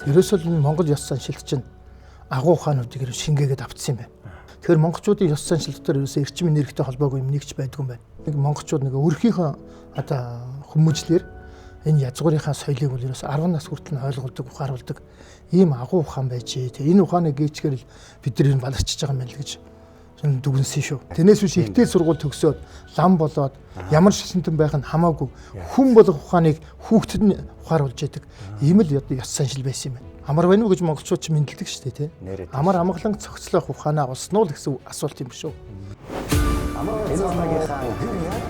Ерөөсөө л Монгол ёс заншилт чинь агуу ухаануудыг ерөө шингээгээд авцсан юм байна. Тэгэхээр монголчуудын ёс заншил дотор ерөөсөө эрчим энергитэй холбоогүй юм нэг ч байдгүй юм байна. Нэг монголчууд нэг өөрхийнхөө одоо хүмүүжлэр энэ язгуурынхаа соёлыг бол ерөөсөө 10 нас хүртэл нь ойлгуулдаг, ухааруулдаг ийм агуу ухаан байжээ. Тэгээ энэ ухааныг гээчгээр л бид нар энэ баларчиж байгаа юм байна л гэж дүгнсэн шүү. Тэрнээс биш ихтэй сургууль төгсөөд лам болоод ямар шашинтан байх нь хамаагүй хүн болох ухааныг хүүхдэд нь ухааруулж яадаг. Ийм л ёс заншил байсан юм байна. Амар байна уу гэж монголчууд ч мэндэлдэг шүү дээ, тий. Амар амгалан цогцлох ухаанаа олсноо л гэсэн асуулт юм шүү. Амар энэ удаагийнхаа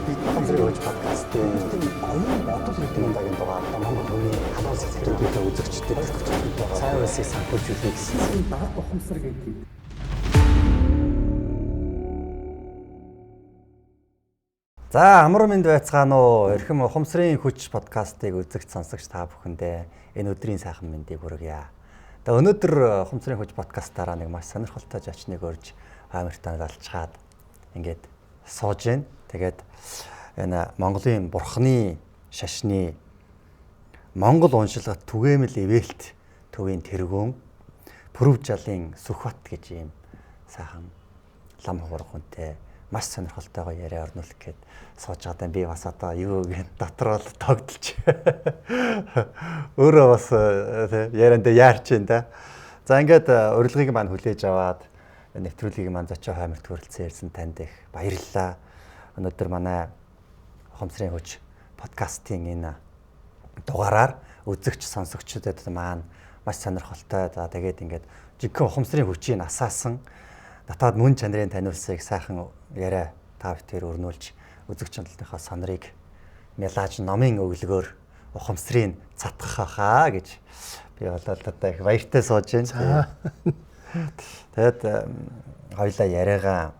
бид Ухамсарын хүч подкастын оюун бодол гэдэг удаагийн дугаар Монгол хүний халуун сэтгэлдээ үзэгчдэд сайн улсыг санхүүжүүлэх гэсэн дарга ухамсар гэдэг. За амар минь байцгаана уу? Эрхэм Ухамсарын хүч подкастыг үзэгч сонсогч та бүхэндээ энэ өдрийн сайхан мэндийг хүргье. Тэгээ өнөөдөр Ухамсарын хүч подкастаараа нэг маш сонирхолтой зочныг урьж амиртаа залчгаад ингээд сууж гин. Тэгээд энэ Монголын бурхны шашны Монгол уншилгат түгээмэл ивэлт төвийн тэргүүн Пүрэв жалын Сүхбат гэж ийм сайхан лам хуурах хүнтэй маш сонирхолтойгоо яриа орнуулах гээд сууж байгаа даа. Би бас одоо юу гэн дотор бол тогтолж өөрөө бас яриандаа яарч байна да. За ингээд урилгыг маань хүлээж аваад нэвтрүүлгийг маань зочоо хаймарт хүрэлцэн ирсэн танд их баярлалаа. Өнөөдөр манай Ухамсарын хүч подкастын энэ дугаараар үзэгч сонсогчдод маань маш сонирхолтой. За тэгээд ингээд жинхэнэ ухамсарын хүчийг асаасан дотоод мөн чанарын таниулсыг сайхан яриа та бүхээр өрнүүлж үзэгч хандлтынхаа сонорыг мялааж номын өглөгөөр ухамсрыг цатгах хаа гэж би бол одоо их баяртай сууж байна. Тэгээд хоёлаа яриагаа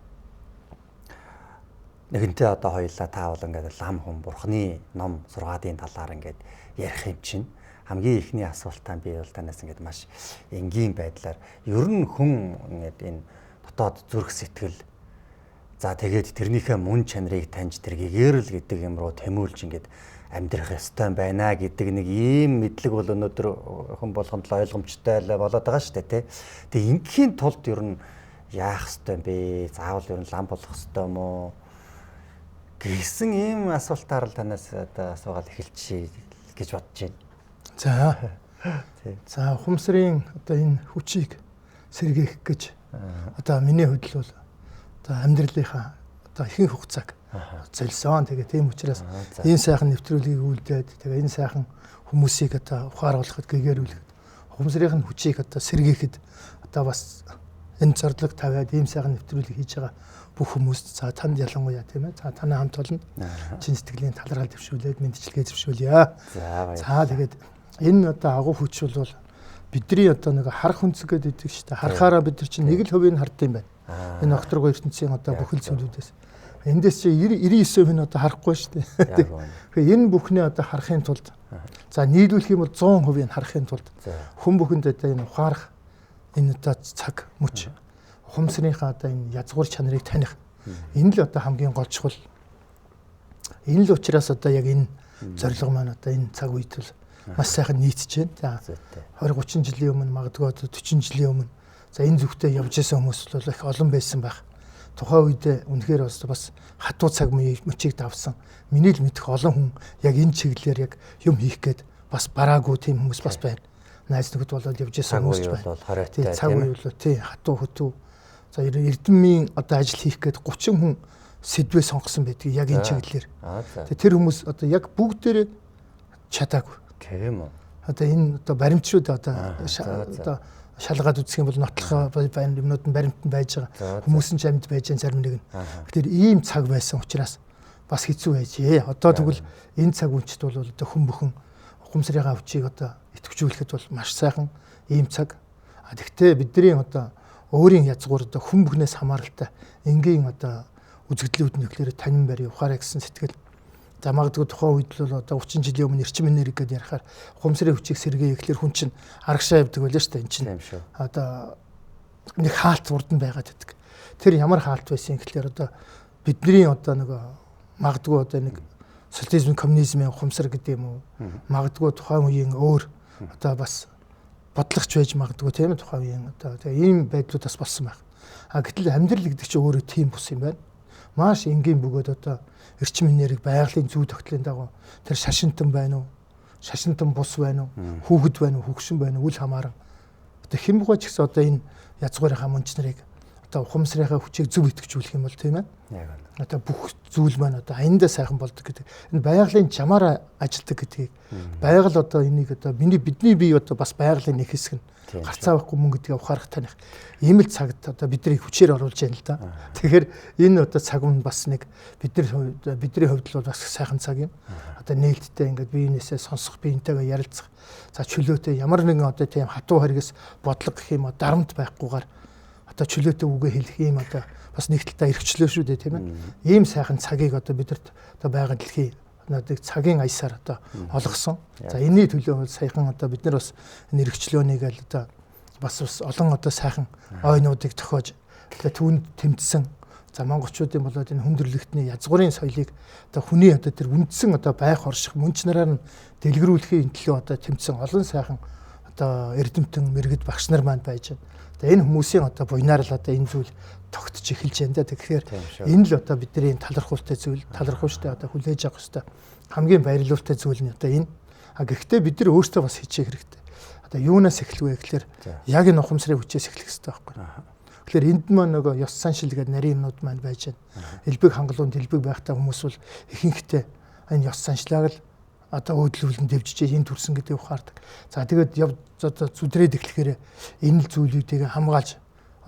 нэгэнтээ одоо хоёлаа та бол ингээд лам хүн бурхны ном сургаадын талаар ингээд ярих юм чинь хамгийн ихний асуултаа би бол танаас ингээд маш энгийн байдлаар ер нь хүн ингээд энэ дотоод зүрх сэтгэл за тэгээд тэрнийхээ мөн чанарыг таньж тэргээр л гэдэг юм руу тэмүүлж ингээд амьдрах ёстой байна гэдэг нэг ийм мэдлэг бол өнөөдөр хүн болгонд л ойлгомжтой л болоод байгаа шүү дээ, тий. Тэгээ ингээхийн тулд ер нь яах ёстой юм бэ? Заавал ер нь лам болох ёстой юм уу? Гэсэн ийм асуултаар л танаас одоо асуугаад эхэлчихье гэж бодож байна. За. За ухамсарын одоо энэ хүчийг сэргээх гэж одоо миний хувьд л бол одоо амьдралынхаа одоо ихэнх хугацааг золисон. Тэгээ тийм учраас энэ сайхан нэвтрүүлгийг үлдээд тэгээ энэ сайхан хүмүүсийг одоо ухааруулахад, гэгэрүүлэхэд, ухамсарын хүчийг одоо сэргээхэд одоо бас энэ зорилго тавиад ийм сайхан нэвтрүүлэг хийж байгаа бүх хүмүүст за танд ялангуяа тийм ээ. За танай хамт олонд чин сэтгэлийн талархал дэвшүүлээд мэндчилгээ дэвшүүлье. За тэгээд энэ одоо агуу хүч бол бидний одоо нэг харах хүнцэг гэдэг шүү дээ. Харахаараа бид нар чинь нэг л хувийг хардсан юм байна. Энэ окторгоо ертөнцийн одоо бүхэл зүйлүүдээс. Эндээс чи 99% нь одоо харахгүй шүү дээ. Тэгэхээр энэ бүхний одоо харахын тулд за нийлүүлэх юм бол 100% нь харахын тулд хүн бүхэнд одоо энэ ухаарах энэ одоо цаг мөч ухамсарынхаа одоо энэ язгуур чанарыг таних энэ л одоо хамгийн гол чухал. Энэ л учраас одоо яг энэ зорилго маань одоо энэ цаг үед л маш сайхан нийцэж байна. За 20 30 жилийн өмнө магадгүй одоо 40 жилийн өмнө за энэ зүгтээ явж исэн хүмүүс бол их олон байсан байх. Тухайн үедээ үнэхээр бас хатуу цаг мөчийг давсан. Миний л мэдэх олон хүн яг энэ чиглэлээр яг юм хийх гээд бас бараагүй тийм хүмүүс бас байна. Найз нөхөд болоод явж исэн хүмүүс ч байна. Тийм цаг үе бол тий хатуу хөтүү. За эрдэмийн одоо ажил хийх гээд 30 хүн сэдвээ сонгосон байдгийг яг энэ чиглэлээр. Тэгээ тэр хүмүүс одоо яг бүгдээрээ чадаагүй. Тийм үү. Одоо энэ одоо баримтчуд одоо шалгаад үзэх юм бол нотлохоо байна юмнууд нь баримтанд байж байгаа. Хүмүүс нь ч амьд байж байгаа зарим нэг нь. Тэгэхээр ийм цаг байсан учраас бас хэцүү байжээ. Одоо тэгвэл энэ цаг үчид бол одоо хүн бүхэн ухамсарынхаа хүчийг одоо идэвхжүүлэхэд бол маш сайхан ийм цаг. А тэгтээ бидний одоо өөрийн язгуур одоо хүн бүхнээс хамааралтай энгийн одоо үзэгдлүүд нь гэхээр танин барь ухаарай гэсэн сэтгэл. За магадгүй тухайн үед л одоо 30 жилийн өмнө эрчим энерги гэдээ ярихаар ухамсарын хүчийг сэргээе гэхлээр хүн чинь арагшаа явдаг байлаа шүү дээ. Энд чинь одоо нэг хаалт урд нь байгаад байдаг. Тэр ямар хаалт байсан гэхлээр одоо бидний одоо нэг магадгүй одоо нэг социализм, коммунизмын ухамсар гэдэг юм уу? Магадгүй тухайн үеийн өөр одоо бас Бодлогч байж магадгүй тийм ээ тухайн үеийн одоо тэгээ ийм байдлууд бас болсон байх. А гэтэл амьдрал гэдэг чинь өөрөө тийм бус юм байна. Маш энгийн бөгөөд одоо эрчим энерги байгалийн зүй тогтлын дагуу тэр шашинтан байна уу? Шашинтан бус байна уу? Хүүхэд байна уу? Хөгшин байна уу? Үл хамааран одоо хэн бугай ч гэсэн одоо энэ язгуурынхаа мөн чанарыг одоо ухамсарынхаа хүчийг зөв идэвхжүүлэх юм бол тийм ээ. Яг үнэ. Одоо бүх зүйл маань одоо аяндаа сайхан болдог гэдэг. Энэ байгалийн чамаараа ажилдаг гэдгийг байгаль одоо энийг одоо бидний бие одоо бас байгалийн нэг хэсэг нь гарцаа байхгүй мөн гэдгийг ухаарах таних. Ийм л цагт одоо бидний хүчээр оруулж байна л да. Тэгэхээр энэ одоо цаг нь бас нэг бидний хувьд л бас сайхан цаг юм. Одоо нээлттэй ингээд биенээсээ сонсох, биентэйгээ ярилцах. За чөлөөтэй ямар нэгэн одоо тийм хатуу хэрэгс бодлого гэх юм уу дарамт байхгүйгээр одоо чөлөөтэй үгээ хэлэх юм одоо бас нэг талдаа эрхчлөө шүү дээ тийм ээ. Ийм сайхан цагийг одоо бидэрт одоо байгаа дэлхий надыг цагийн аясаар одоо олгосон. За энэний төлөө бол саяхан одоо бид нар бас энэ эрхчлөөнийг л одоо бас олон одоо сайхан ойнуудыг тохиож одоо түүнд тэмцсэн. За монголчуудын болоод энэ хүндрэлтний язгуурын соёлыг одоо хүний одоо тэр үндсэн одоо байх орших мөн чанараар нь дэлгэрүүлэхийн төлөө одоо тэмцсэн олон сайхан одоо эрдэмтэн мэргэд багш нар маань байж байна. Одоо энэ хүмүүсийн одоо буйнаар л одоо энэ зүйл тогтож эхэлж байна да. Тэгэхээр энэ л одоо бидний талархуултай зүйл, талархууштай одоо хүлээж авах ёстой хамгийн баярлалтай зүйл нь одоо энэ. А гэхдээ бид нар өөрсдөө бас хичээх хэрэгтэй. Одоо юунаас эхлэх вэ гэхээр яг энэ ухамсарын хүчээс эхлэх ёстой байхгүй. Тэгэхээр энд маань нөгөө ёс заншил гэдэг нарийн юмнууд маань байж байна. Элбэг хангалуун дэлбэг байхтай хүмүүс бол ихэнхдээ энэ ёс заншлааг л одоо өөдлүүлэн дэвжиж энэ төрсөн гэдэг ухаардаг. За тэгээд одоо зүдрээд эхлэхээр энэ л зүйлүүдийг хамгаалж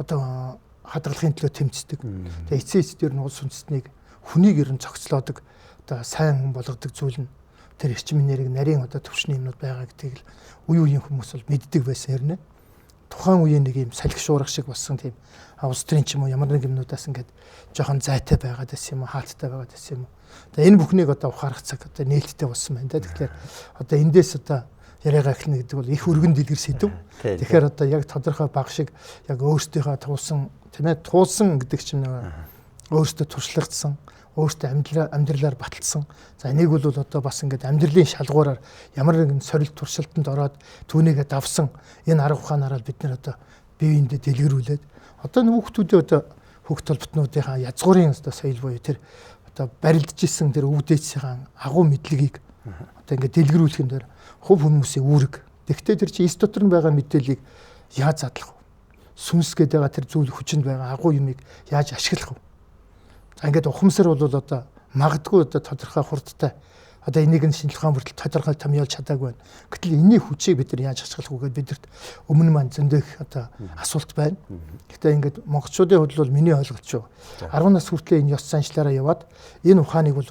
одоо хадгалахын төлөө тэмцдэг. Тэгээд эцсийн эц дээр нь улс үндэстнийг хүнийг ер нь цогцлоодог одоо сайн хүн болгодог зүйл нь тэр эрчим энерги нарийн одоо төвшний юмнууд байгаа гэдгийг л үе үеийн хүмүүс бол мэддэг байсан хэрнээ. Тухайн үеийн нэг юм салхи шуурга шиг болсон тийм улс төрийн ч юм уу ямар нэг юмнуудаас ингээд жоохон зайтай байгаад байсан юм уу, хаалттай байгаад байсан юм уу. Одоо энэ бүхнийг одоо ухаарах цаг одоо нээлттэй болсон байна да. Тэгэхээр одоо эндээс одоо яриагаа эхлэнэ гэдэг бол их өргөн дэлгэр сэдв. Тэгэхээр одоо яг тодорхой баг шиг яг өөрсдийнхөө туулсан тийм ээ туулсан гэдэг чинь нэг өөрсдөө туршлагдсан, өөртөө амьдралаар баталсан. За энийг бол одоо бас ингээд амьдралын шалгуураар ямар нэгэн сорилт туршилтанд ороод түүнийгээ давсан энэ арга ухаанаараа бид нар одоо бие биендээ дэлгэрүүлээд одоо хүүхдүүдээ одоо хөх толботнуудынхаа язгуурын одоо соёл буюу тэр одоо барилдаж исэн тэр өвдөөцийн агуу мэдлэгийг одоо ингээд дэлгэрүүлэх юм дээр хувь хүмүүсийн үүрэг. Тэгвэл тэр чинь эс дотор нь байгаа мэдээллийг яаж задлах вэ? Сүнс гэдэг байгаа тэр зүйл хүчинд байгаа агуу юмыг яаж ашиглах вэ? За ингээд ухамсар бол одоо магадгүй одоо тодорхой хурдтай одоо энийг нь шинжлэх ухаан бүртэл тодорхой томьёолж чадаагүй байна. Гэтэл энэний хүчийг бид нар яаж ашиглах вэ гэдээ бидэрт өмнө маань зөндөх одоо асуулт байна. Гэхдээ ингээд монголчуудын хувьд бол миний ойлголт шүү. 10 нас хүртлээр энэ ёс заншлаараа яваад энэ ухааныг бол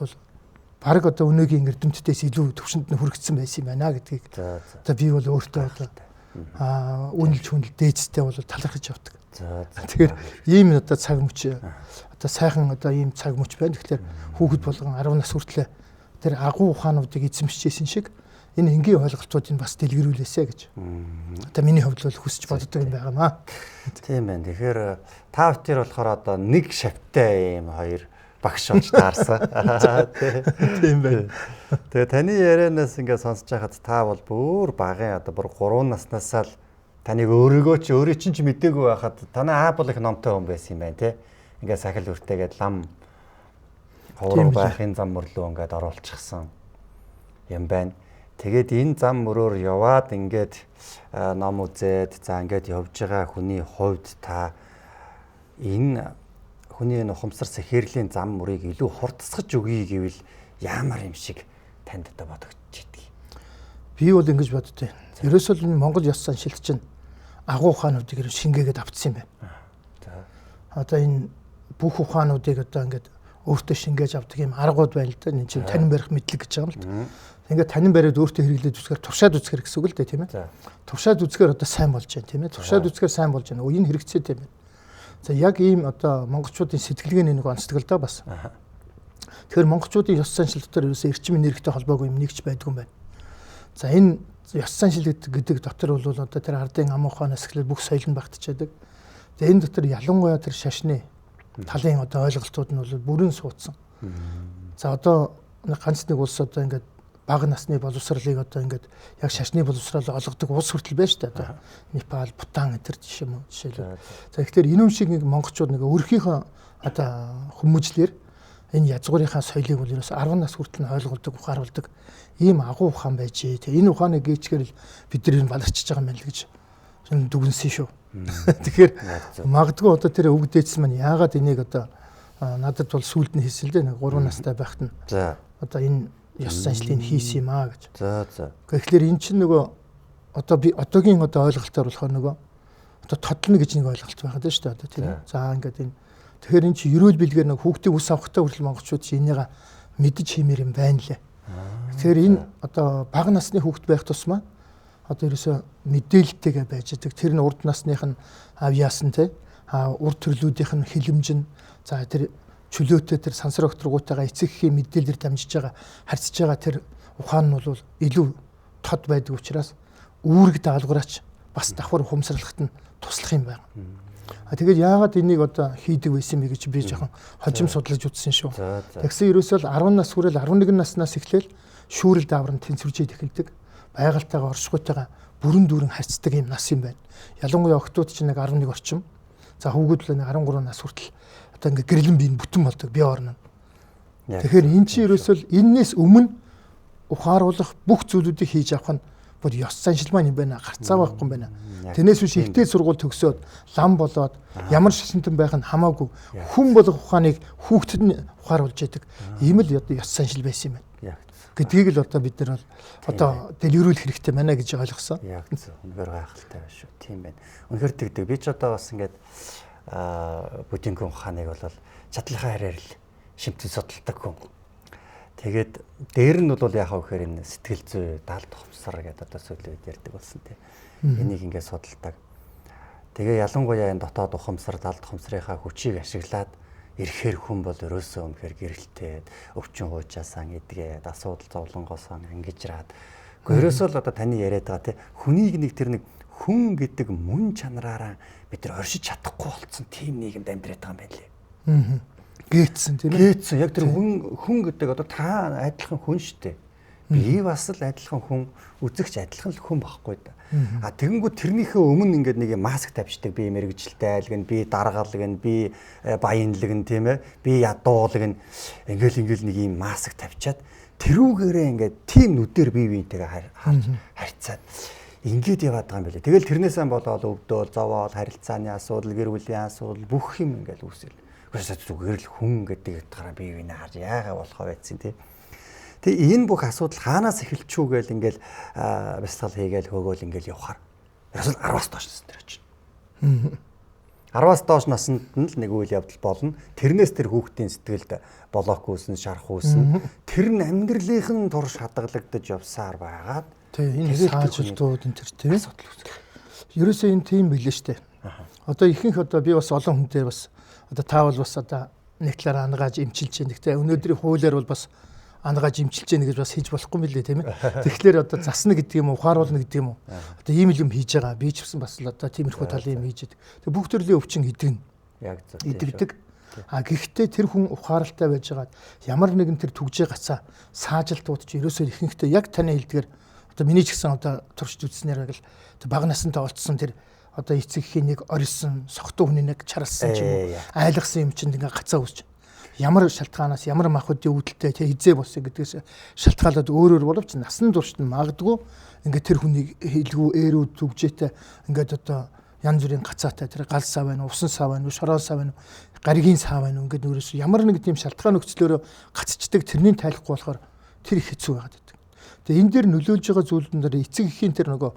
бараг одоо өнөөгийн эрдэмтдээс илүү төвшөнд нь хүргэсэн байсан юм байна гэдгийг одоо би бол өөртөө одоо үнэлж хүндэл дээдстэй бол талархаж явдаг. Тэгэхээр ийм одоо цаг мөч одоо сайхан одоо ийм цаг мөч байна. Тэгэхээр хүүхэд болгон 10 нас хүртлээр тэр агуу ухаануудыг эзэмшижсэн шиг энэ энгийн ойлголтуудыг бас дэлгэрүүлээсэ гэж. Одоо миний хувьд бол хүсэж боддог юм байгаамаа. Тийм байна. Тэгэхээр та бүхэн болохоор одоо нэг шавтай ийм хоёр багш болж таарсан. Тийм байна. Тэгээ таны ярианаас ингээд сонсож байхад та бол бүр багын одоо бүр 3 наснаасаа л таныг өөрийгөө ч өөрийн чинь ч мдээгүй байхад танай аа бол их номтой хүн байсан юм байна те. Ингээд сахил үртэйгээд лам ховроо байхын зам мөрлөө ингээд оруулчихсан юм байна. Тэгээд энэ зам мөрөөр яваад ингээд ном үзээд за ингээд явж байгаа хүний хувьд та энэ хүний энэ ухамсар сэхэрлийн зам мөрийг илүү хурдсгаж өгье гэвэл ямар юм шиг танд одоо бодогдож идэг. Би бол ингэж боддیں۔ Ерөөсөө л Монгол ёс заншилт чинь агуу ухаануудыг ер шингээгээд авцсан юм байна. За. Одоо энэ бүх ухаануудыг одоо ингээд өөртөө шингээж авдаг юм аргууд байна л да. Энэ чинь танин барих мэдлэг гэж байгаа юм л да. Ингээд танин бариад өөртөө хэрэглээд үзэхээр туршаад үзэхэр гэсэн үг л дээ тийм ээ. Туршаад үзэхээр одоо сайн болж байна тийм ээ. Туршаад үзэхээр сайн болж байна. Энэ хэрэгцээтэй юм байна. За яг ийм одоо монголчуудын сэтгэлгээний нэг онцлог л да бас. Тэгэхээр монголчуудын ёс заншил дотор ерөөсөө эрчим энергитэй холбоогүй юм нэг ч байдгүй юм байна. За энэ ёс заншил гэдэг дотор бол одоо тэр ардын ам ухаанаас эхлээд бүх соёл нь багтчихдаг. За энэ дотор ялангуяа тэр шашны талын одоо ойлголтууд нь бол бүрэн суудсан. За одоо ганц нэг улс одоо ингээд бага насны боловсролыг одоо ингээд яг шашны боловсрол олгодог улс хүртэл байна шүү дээ. Одоо Непал, Бутан энэ төр жишээ юм уу жишээлбэл. За тэгэхээр энэ юм шиг нэг монголчууд нэг өөрийнхөө одоо хүмүүжлэр энэ язгуурынхаа соёлыг бол ерөөс 10 нас хүртэл нь ойлгуулдаг, ухааруулдаг ийм агуу ухаан байжээ. Тэгээ энэ ухааныг гээчгээр л бид нар энэ баларчиж байгаа юм байна л гэж дүгнсэн шүү. Тэгэхээр магадгүй одоо тэр өвөг дээдс маань яагаад энийг одоо надад бол сүүлд нь хийсэн л дээ, нэг 3 настай байхад нь. За. Одоо энэ ёс заншлыг хийсэн юм аа гэж. За за. Тэгэхээр эн чинь нөгөө одоо би одоогийн одоо ойлголтоор болохоор нөгөө одоо тодлоно гэж нэг ойлголт байхад нь шүү дээ одоо тийм үү. За ингээд энэ тэгэхээр эн чинь ерөөл бэлгээр нэг хүүхдийн үс авахтаа хүртэл монголчууд чинь энийга мэдэж хиймээр юм байна лээ. Тэгэхээр энэ одоо бага насны хүүхд байх тусмаа одоо ерөөсөө мэдээлэлтэйгээ байж байгаа. Тэр нь урд насных нь авьяасан те а урд төрлүүдийнх нь хилэмж нь за тэр чөлөөтэй тэр сансар огторгуутайгаа эцэг эхийн мэдээлэлээр дамжиж байгаа харьцаж байгаа тэр ухаан нь бол илүү тод байдаг учраас үүрэг даалгавраач бас давхар ухамсарлахад нь туслах юм байна. А тэгээд яагаад энийг одоо хийдэг байсан бэ гэж би жоохон хожим судлаж үзсэн шүү. Тэгсэн ерөөсөө л 10 нас хүрэл 11 наснаас эхлээл шүүрэл даавар нь тэнцвэржээд эхэлдэг. Байгальтайгаа оршихуйтайгаа бүрэн дүүрэн харьцдаг юм нас юм байна. Ялангуяа охтууд чинь нэг 11 орчим. За хүүгүүд л нэг 13 нас хүртэл одоо ингээ гэрлэн бие нь бүтэн болдог бие орно. Тэгэхээр эн чинь ерөөсөө л эннээс өмнө ухааруулах бүх зүйлүүдийг хийж авах нь бүр ёс заншил маань юм байна. Гарцаа байхгүй юм байна. Тэрнээс биш ихтэй сургууль төгсөөд лам болоод ямар шашинтан байх нь хамаагүй хүн болох ухааныг хүүхдэд нь ухааруулж яадаг. Ийм л одоо ёс заншил байсан юм байна. Гэдгийг л одоо бид нар бол одоо дэлгэрүүлэх хэрэгтэй байна гэж ойлгосон. Яг зөв. Үнэхээр гайхалтай байна шүү. Тийм байна. Үнэхээр тэгдэг. Би ч одоо бас ингээд буддийн ухааныг бол чадлынхаа хараар л шимтэн судалдаг хүн. Тэгээд дээр нь бол яхаа гэхээр энэ сэтгэл зүй, даалт ухамсар гэдэг одоо сүүлийн үед ярьдаг болсон тий. Энийг ингээд судалдаг. Тэгээ ялангуяа энэ дотоод ухамсар, даалт ухамсарынхаа хүчийг ашиглаад ирэхээр хүн бол өрөөсөө өмнөхөр гэрэлтэй, өвчин хуучаасаа эдгээд, асуудал зовлонгоосоо ангижраад. Гэхдээ ерөөсөө л одоо таны яриад байгаа тий хүнийг нэг тэр нэг хүн гэдэг мөн чанараараа бид нар оршиж чадахгүй болцсон тийм нийгэмд амьдраад байгаа юм байна лээ. Гээцсэн тийм ээ. Гээцсэн. Яг тэр хүн гэдэг одоо та адилхан хүн шүү дээ. Би бас л адилхан хүн, үзэгч адилхан л хүн байхгүй да. А тэгэнгүүт тэрнийхээ өмнө ингээд нэг маск тавьчихдаг. Би мэрэгжилтэй айл гэн, би даргал гэн, би баянлаг гэн тийм ээ. Би ядуул гэн. Ингээл нэг юм маск тавьчаад тэрүүгээрээ ингээд тийм нүдээр бие биентэйгээ харьцаад ингээд яваад байгаа юм билээ. Тэгэл тэрнээсээ болоод өвдөөл, зовоол, харилцааны асуудал, гэр бүлийн асуудал бүх юм ингээд үүсэл. Гэхдээ зүгээр л хүн гэдэг утгаараа бие биенээ харж яагаа болохоо байцсан тий. Тэгээ энэ бүх асуудал хаанаас эхэлчихүү гээл ингээл бясалгал хийгээл хөөгөөл ингээл явахаар. Ерөөсөл 10-аас доош наснд тэр очино. 10-аас доош наснд нь л нэг үйл явдал болно. Тэрнээс тэр хүүхдийн сэтгэлд болоок үүснэ, шарах үүснэ. Тэр нь амьдралынх нь турш хадгалагдаж явсаар байгаад тий энэ саажилтууд энэ төр тий асуудал үүсэх. Ерөөсөө энэ тийм билээ штэ. Одоо ихэнх одоо би бас олон хүн дээр бас одоо та бол бас одоо нэг талаараа ангааж эмчилж байна. Гэхдээ өнөөдрийн хуулиар бол бас ангааж эмчилж яах гэж бас хийж болохгүй мөлий тийм ээ. Тэгэхээр одоо засна гэдэг юм уу, ухааруулна гэдэг юм уу. Одоо ийм л юм хийж байгаа. Би ч гэсэн бас л одоо тиймэрхүү талын юм хийж байдаг. Тэг бүх төрлийн өвчин итгэн. Яг зөв. Идэгдэг. А гэхдээ тэр хүн ухаалтай байж байгаад ямар нэгэн тэр түгжээ гацаа саажилтууд чи ерөөсөө ихэнхдээ яг таны хэлдгээр одоо миний ч гэсэн одоо туршиж үзснээр яг л бага насантай олцсон тэр одоо эцэг эхийн нэг орилсон, согтуу хүний нэг чарлсан ч юм уу, айлгсан юм чинь ингээ гацаа үүсч. Ямар шалтгаанаас ямар махбодын үүдэлтэй тэ хизээ болсон гэдгээс шалтгаалаад өөрөөр боловч насан туршид нь магадгүй ингээ тэр хүнийг хэлгүү ээрүү түгжээтэй ингээд одоо янз бүрийн гацаатай тэр гал сав байна, усан сав байна, шорон сав байна, гаригийн сав байна ингээд нөрөөс ямар нэг тийм шалтгаан нөхцлөөрөө гацчдаг тэрнийг тайлахгүй болохоор тэр их хэцүү байгаад байдаг. Тэгээ энэ дээр нөлөөлж байгаа зүйлүүд дээр эцэг эхийн тэр нөгөө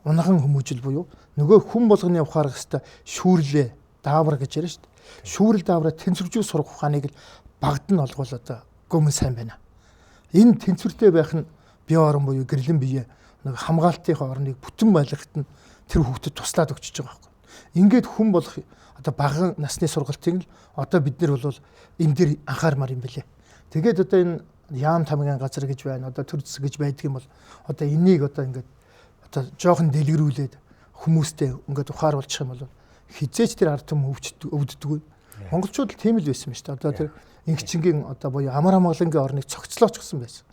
унахан хүмүүжил буюу нөгөө хүн болгоны ухаарах хэвээр шүүрлээ даавар гэж яриа шүү дээ. Шүүрэл даавраа тэнцвэржүү сурах ухааныг л багд нь олгоул одоо гомн сайн байна. Энэ тэнцвэртэй байх нь бие орон буюу гэрлэн бие нэг хамгаалтынхаа орныг бүтэн байлгахад нь тэр хүүхдэд туслаад өгчөж байгаа байхгүй. Ингээд хүн болох одоо багахан насны сургалтыг л одоо бид нар бол энэ дээр анхаармаар юм бэлээ. Тэгээд одоо энэ яам тамгийн газар гэж байна, одоо төр зэс гэж байдаг юм бол одоо энийг одоо ингээд одоо жоохон дэлгэрүүлээд хүмүүстэй ингээд ухааруулчих юм бол хизээч тэр ард түмэн өвддөггүй. Монголчууд л тийм л байсан юм шүү дээ. Одоо тэр инхчингийн одоо буюу амар амгалангийн орныг цогцлооч гэсэн байсан.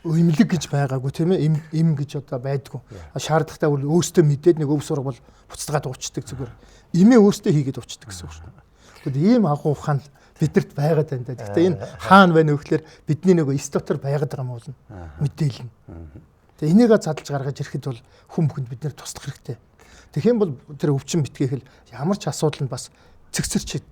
Имлэг гэж байгаагүй тийм ээ, им гэж одоо байдгүй. Шаардлагатай бол өөртөө мэдээд нэг өв сурга бол буцаагаад уучдаг зүгээр. Имээ өөртөө хийгээд уучдаг гэсэн үг шүү дээ. Тэгвэл ийм агуу ухаан бидэрт байгаад байна да. Гэхдээ энэ хаана байна вэ гэхээр бидний нөгөө эс дотор байгаад байгаа юм болно. Мэдээлэл нь. Тэгээ энийг задлж гаргаж ирэхэд бол хүн бүхэнд бид нэр туслах хэрэгтэй. Тэгэх юм бол тэр өвчин битгийхэл ямар ч асуудал нь бас цэгцэрч.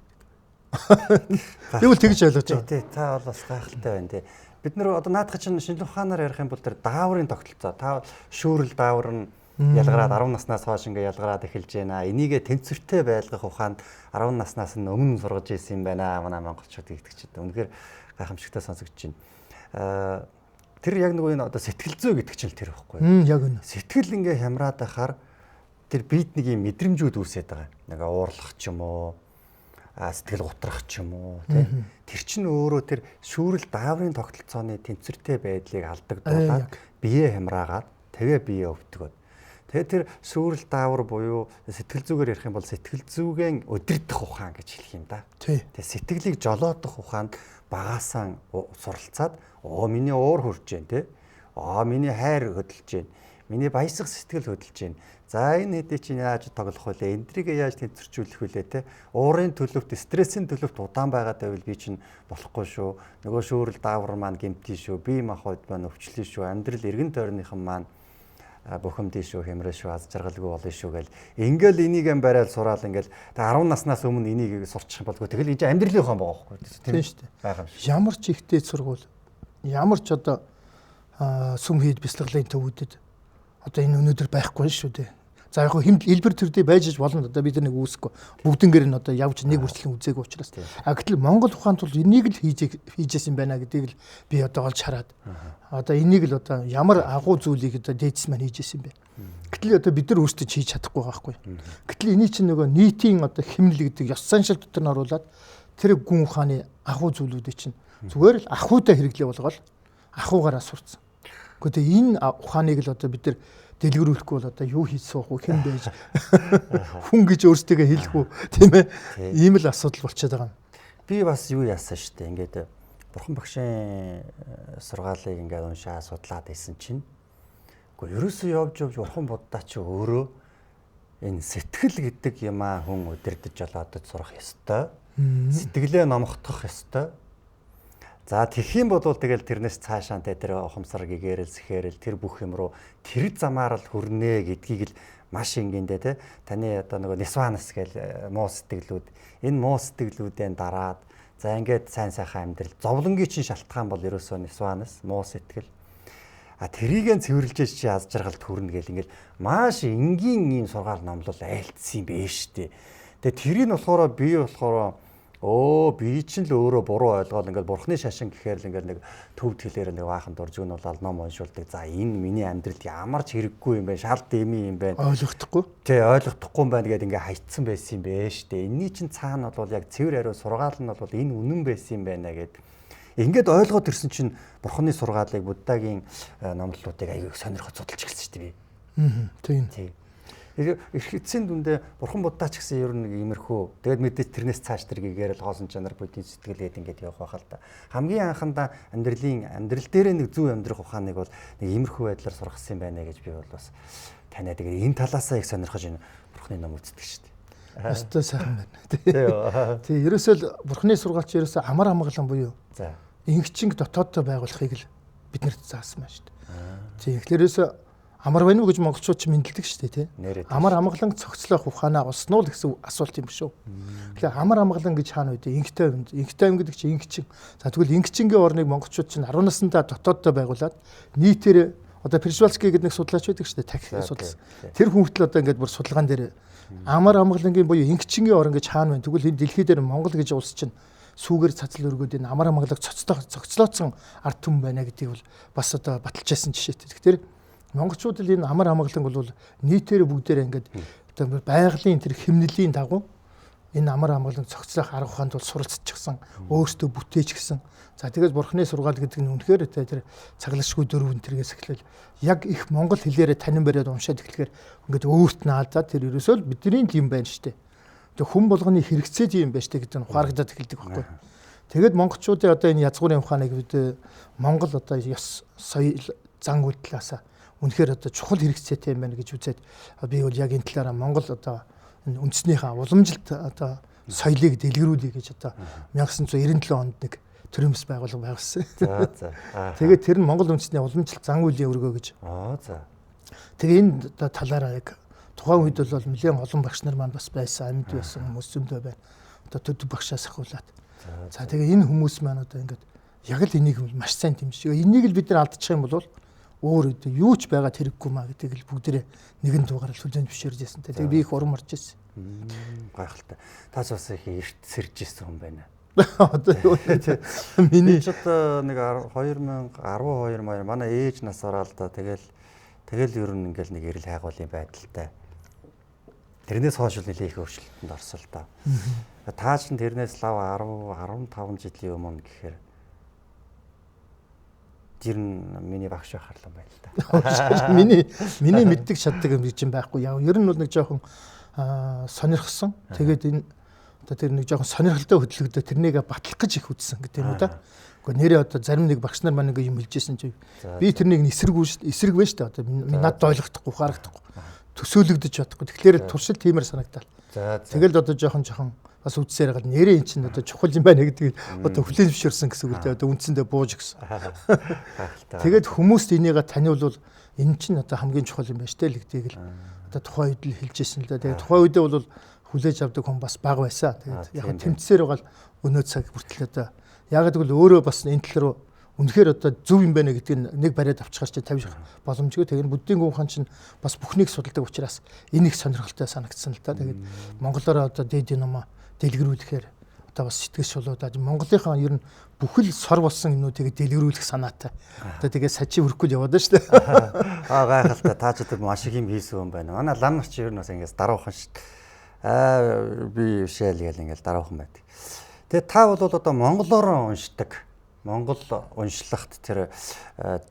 Би бол тэгж ойлгож байгаа. Тий, та бол бас гайхалтай байна тий. Бид нэр одоо наадах чинь шинжлэх ухаанаар ярих юм бол тэр дааврын тогтолцоо. Та шүүрэл даавар нь ялгараад 10 наснаас хойш ингээ ялгараад эхэлж байна. Энийгээ тэнцвэртэй байлгах ухаанд 10 наснаас нь өмнө сургаж ирсэн юм байна. Манай монголчууд гэдэг чинь үнэхээр гайхамшигтай сонсогдож байна. Тэр яг нөгөө энэ одоо сэтгэл зүй гэдэг чинь тэр байхгүй. Яг үнэ. Сэтгэл ингээ хямраад байхаар тэр бид нэг юм мэдрэмжүүд үүсээд байгаа. Нэг уурлах ч юм уу, сэтгэл гутрах ч юм уу, тий. Тэр чинь өөрөө тэр шүүрэл дааврын тогтолцооны тэнцвэртэй байдлыг алдагдуулаад бие хямраагаад тэгээ бие өвдгөөд. Тэгээ тэр шүүрэл даавар буюу сэтгэл зүгээр ярих юм бол сэтгэл зүгэн өдөрдөх ухаан гэж хэлэх юм да. Тэгээ сэтгэлийг жолоодох ухаанд багаасаа суралцаад миний уур хурж जैन тий. Миний хайр хөдөлж जैन. Миний баясах сэтгэл хөдөлж जैन. За энэ хэдий чинь яаж тоглох вүлээ? Эндрийг яаж тэнцвэржүүлэх вүлээ те? Уурын төлөвт, стрессийн төлөвт удаан байгаад байвал би чинь болохгүй шүү. Нөгөө шүүрэл даавар маань гэмтий шүү. Бие махбод маань өвчлөө шүү. Амьдрал эргэн тойрныхан маань бухимдын шүү, хямраа шүү, аз жаргалгүй болно шүү гэл. Ингээл энийг юм барайл сураал ингээл 10 наснаас өмнө энийг сурчих юм болгүй. Тэгэл энэ чинь амьдралын ухаан байгаа байхгүй. Тийм шүү дээ. Байгаа юм шиг. Ямар ч ихтэй сургууль, ямар ч одоо сүм хийд бяцлаглалын төвүүдэд одоо энэ өнөөдөр байхгүй шүү дээ. За яг хэмд элбэр төрдөө байж болно, одоо бид нар нэг үүсэхгүй. Бүгднгээр нь одоо явж нэг үрчлэн үзээгүй учраас. А гэтэл Монгол ухаанд бол энийг л хийжсэн байна гэдгийг л би одоо олж хараад. Одоо энийг л одоо ямар агуу зүйлийг одоо дээдс маань хийжсэн юм бэ. Гэтэл одоо бид нар өөрсдөө хийж чадахгүй байгаа байхгүй. Гэтэл энийг чинь нөгөө нийтийн одоо хэмнэл гэдэг ёс заншил дотор нь оруулаад тэр гүн ухааны агуу зүйлүүдийг чинь зүгээр л ахуйтай хэрэглээ болгоод ахуйгаараа сурцсан. Гэхдээ энэ ухааныг л одоо бид нар дэлгэрүүлэхгүй бол одоо юу хийж суух вэ, хэн байж хүн гэж өөрсдийгөө хэлэх үү, тийм ээ, ийм л асуудал болчиход байгаа юм. Би бас юу яасан шүү дээ, ингээд бурхан багшийн сургаалыг ингээд уншаа судлаад байсан чинь үгүй ерөөсөө явж явж бурхан буддаа чи өөрөө энэ сэтгэл гэдэг юмаа хүн удирдах жолоодож сурах ёстой, сэтгэлээ номготгох ёстой. За тэгэх юм бол тэгэл тэрнээс цаашаа тэр ухамсар гэгэрэл сэхэрэл тэр бүх юм руу тэр замаар л хүрнэ гэдгийг л маш энгэндээ те таны одоо нөгөө нисванас гэл муу сэтгэлүүд энэ муу сэтгэлүүдэн дараад за ингээд сайн сайхан амьдрал зовлонгийн чинь шалтгаан бол ерөөсөө нисванас муу сэтгэл, а тэрийг нь цэвэрлжээж чи аз жаргалд хүрнэ гэл ингээд маш энгийн ийм сургаал номлол айлтсан юм бэ штэ. Тэгээ тэрийг нь болохоор би болохоор би чинь л өөрөө буруу ойлгоол ингээд бурхны шашин гэхээр л ингээд нэг төвд хэлээр нэг баахан дуржиг нь болоод ном уншуулдаг. За энэ миний амьдралд ямар ч хэрэггүй юм байна. Шал дэмий юм байна. Ойлгохдохгүй. Тий, ойлгохдохгүй юм байна гэдээ ингээд хайцсан байсан юм бэ штэ. Энийний чинь цаана бол яг цэвэр хариу сургаал нь бол энэ үнэн байсан юм байна гэд. Ингээд ойлгоод ирсэн чинь бурхны сургаалыг Буддагийн номлолуудыг аягүй сонирхож судалж эхэлсэн штэ би. Тийм. Тий. Эцсийн дүндээ бурхан буддаа ч гэсэн ер нь нэг иймэрхүү. Тэгээд мэдээж тэрнээс цааш тэр гэгээрэл хоосон чанар буддийн сэтгэл гээд ингээд явах байхал та. Хамгийн анхандаа амьдрал дээрээ нэг зөв амьдрах ухааныг бол нэг иймэрхүү байдлаар сургасан юм байна гэж би бол бас танаа тэгээд энэ талаасаа их сонирхож энэ бурханы ном үздэг шүү дээ. Өстой сайхан байна. Тий. Ерөөсөө л бурханы сургаалч ерөөсөө амар амгалан буюу. За. Ингэчинг дотооддоо байгуулахыг л биднэрт заасан байна шүү дээ. Тий. Тэгэхээр ерөөсөө амар байна уу гэж монголчууд ч мэндэлдэг шүү дээ, тий. Амар амгалан цогцлох ухаанаа олсон уу гэсэн асуулт юм шүү. Тэгэхээр амар амгалан гэж хаана вэ? Инхтэй юм. Инхтэй юм гэдэг чинь ингэчин. За тэгвэл ингэчингийн орныг монголчууд чинь 10 насндаа дотооддоо байгуулад нийтээр одоо Першвальский гэдэг нэг судлаач байдаг шүү дээ, тахих судалсан. Тэр хүн хүртэл одоо ингээд бүр судалгаан дээр амар амгалангийн буюу ингэчингийн орн гэж хаана вэ? Тэгвэл энэ дэлхий дээр Монгол гэж улс чинь сүүгээр цацал өргөөд энэ амар амгалаг цогцлооцсон ард түмэн байна гэдгийг бол бас одоо баталж яасан жишээтэй. Тэгэхээр монголчууд л энэ амар амгалан бол нийтээр бүгдээрээ ингээд одоо байгалийн тэр хэмнэлийн дагуу энэ амар амгалан цогцлох арга ухаанд бол суралцчихсан, өөртөө бүтээчихсэн. За тэгээд бурхны сургаал гэдэг нь үнэхээр тэр цаглашгүй дөрөв энтергээс эхлээл яг их монгол хэлээрээ танин бариад уншаад эхлэхээр ингээд өөрт нь алдаад тэр ерөөсөө л бидний л юм байна штэ. Тэг хүн болгоны хэрэгцээ тийм юм байна штэ гэдэг нь ухаарагдаад эхэлдэг байхгүй. Тэгээд монголчуудын одоо энэ язгуурын ухааныг бид Монгол одоо ёс соёл зан үйлдэлээс үнэхээр одоо чухал хэрэгцээтэй юм байна гэж үзээд би бол яг энэ талаараа Монгол одоо энэ үндснийхээ уламжилт одоо соёлыг дэлгэрүүлье гэж одоо 1997 онд нэг төрийн бас байгууллага байгуулсан. За за. Тэгээд тэр нь Монгол үндэсний уламжлалт зан үйлийн өргөө гэж. Аа за. Тэгээ энэ одоо талаараа яг тухайн үед бол нэлээд олон багш нар маань бас байсан, амьд байсан хүмүүс зөндөө байна. Одоо төд багшаас ахуулаад. За тэгээ энэ хүмүүс маань одоо ингээд яг л энийг маш сайн дэмжиж. Энийг л бид нар алдчих юм бол өөр юу ч байгаа тэрэггүй маа гэдгийг л бүгдээрээ нэгэн дугаараар хүлээн зөвшөөрж байсан. Тэгээ би их урам орж ирсэн. Гайхалтай. Таас бас их эрт сэрж ирсэн хүн байна. Одоо юу вэ? Миний ч одоо нэг 2012 маяг манай ээж нас ороо л да. Тэгэл ер нь ингээл нэг эрэл хайгуулын байдалтай. Тэрнээс хойш л нэлээ их өөрчлөлтөнд орсон л да. Таа чин тэрнээс лав 10 15 жилийн өмнө гэхээр тэр нь миний багш байхаар л юм байна л да. Миний мэддэг чаддаг юм гэж юм байхгүй. Яг ер нь бол нэг жоохон сонирхсон. Тэгээд энэ одоо тэр нэг жоохон сонирхолтой хөдөлгөдөө тэрнийг батлах гэж их үзсэн гэдэг юм уу да. Гэхдээ нэрээ одоо зарим нэг багш нар маань ингээ юм хэлжсэн чи би тэрнийг эсрэг байна шүү дээ. Одоо надад ойлгохдохгүй, ухаарахгүй, төсөөлөгдөж чадахгүй. Тэгэхээр туршил тиймэр санагдал. Тэгэл одоо жоохон бас үдсээр гал нэрээ эн чинь одоо чухал юм байна гэдгийг одоо хүлээн зөвшөөрсөн гэсэн үг л дээ. Одоо үндсэндээ бууж өгсөн. Тэгээд хүмүүст энийгээ таниулвал энэ чинь одоо хамгийн чухал юм байна шүү дээ л гэдгийг л одоо тухайн үед л хэлж ирсэн л да. Тэгээд тухайн үедээ бол хүлээж авдаг хүн бас бага байсан. Тэгээд яг тэмцсээр байгаа л өнөө цаг хүртэл одоо яг гэвэл өөрөө бас энэ тал руу үнэхээр одоо зөв юм байна гэдгийг нэг бариад авчихаар чи тавих боломжгүй. Тэгээд буддийн гүн хаан чинь бас бүхнийг судалдаг учраас энэ их сонирхолтой санагдсан л да. Тэгээд монголоор одоо дээдийн номоо дэлгэрүүлэхээр одоо бас сэтгэл шулуудаад Монголынхаа ер нь бүхэл сор болсон юмнуудыг дэлгэрүүлэх санаатай. Одоо тэгээ сачи өрөхгүй л яваад шүү дээ. Аа гайхалтай. Та ч одоо маш их юм хийсэн юм байна. Манай лам нар чи ер нь бас ингээс даруухан шүү дээ. Аа би шээл гээл ингээл даруухан байдаг. Тэгээ та бол одоо монголоор уншдаг. Монгол уншлагт тэр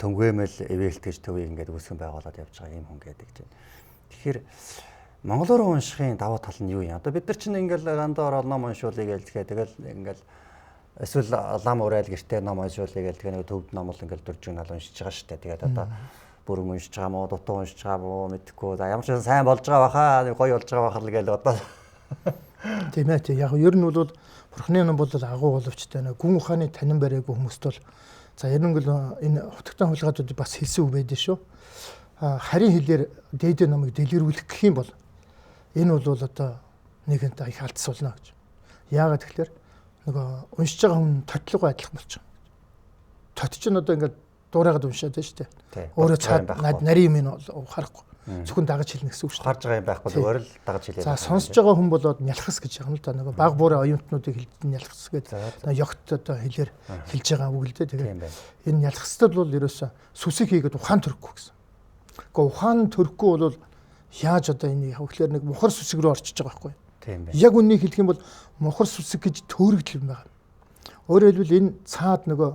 төнгөмөл эвэлт гэж төвийг ингээд үүсгэн байгуулад явж байгаа юм хүн гэдэг чинь. Тэгэхээр монголоор уншихын давуу тал нь юу юм? Одоо бид нар чинь ингээл гандаа ороод ном уншуулъя гээл тэгэхээр тэгэл ингээл эсвэл лам урайл гэртээ ном уншуулъя гээл тэгээ нэг төвд ном бол ингээл дөржин нал уншиж байгаа шүү дээ. Тэгээд одоо бүрэн уншиж байгаа мó, дутуу уншиж байгаа мó мэдэхгүй. За ямар ч сайн болж байгаа баха, нэг гоё болж байгаа баха л гээл одоо. Тийм ээ. Тийм. Яг ер нь бол Бурхны ном бол агуу боловчтой нэг гүн ухааны танин бариагүй хүмүүст бол за ер нь энэ хутагтан хулгайдууд бас хэлсэн үг байдаг шүү. Харин хэлээр дээдээ номыг дэлгэрүүлэх гэх юм бол энэ бол одоо нэгэнт их алдс болно гэж. Яагаад тэгэхээр нөгөө уншиж байгаа хүн тотлогоо адилхан болчих. Тот чинь одоо ингээд дуурайгаад уншаад байна шүү дээ. Өөрөө цаад нарийн юм харахгүй. Зөвхөн дагаж хэлнэ гэсэн үг шүү дээ. Харж байгаа юм байхгүй зүгээр л дагаж хэлээ. За сонсож байгаа хүн болоод нялхас гэж юм л да. Нөгөө баг буурын оюутнуудыг хэлдэг нялхас гэдэг. Ёгт одоо хэлээр хэлж байгаа үг л дээ. Тэгээд энэ нялхастад бол ерөөсө сүсэг хийгээд ухаан төрөхгүй гэсэн. Гэхдээ ухаан төрөхгүй бол яаж одоо энийг явах гэхээр нэг мухар сүсэг рүү орчиж байгаа байхгүй. Тийм байна. Яг үннийг хэлэх юм бол мухар сүсэг гэж төөрөгдөл юм байна. Өөрөөр хэлбэл энэ цаад нөгөө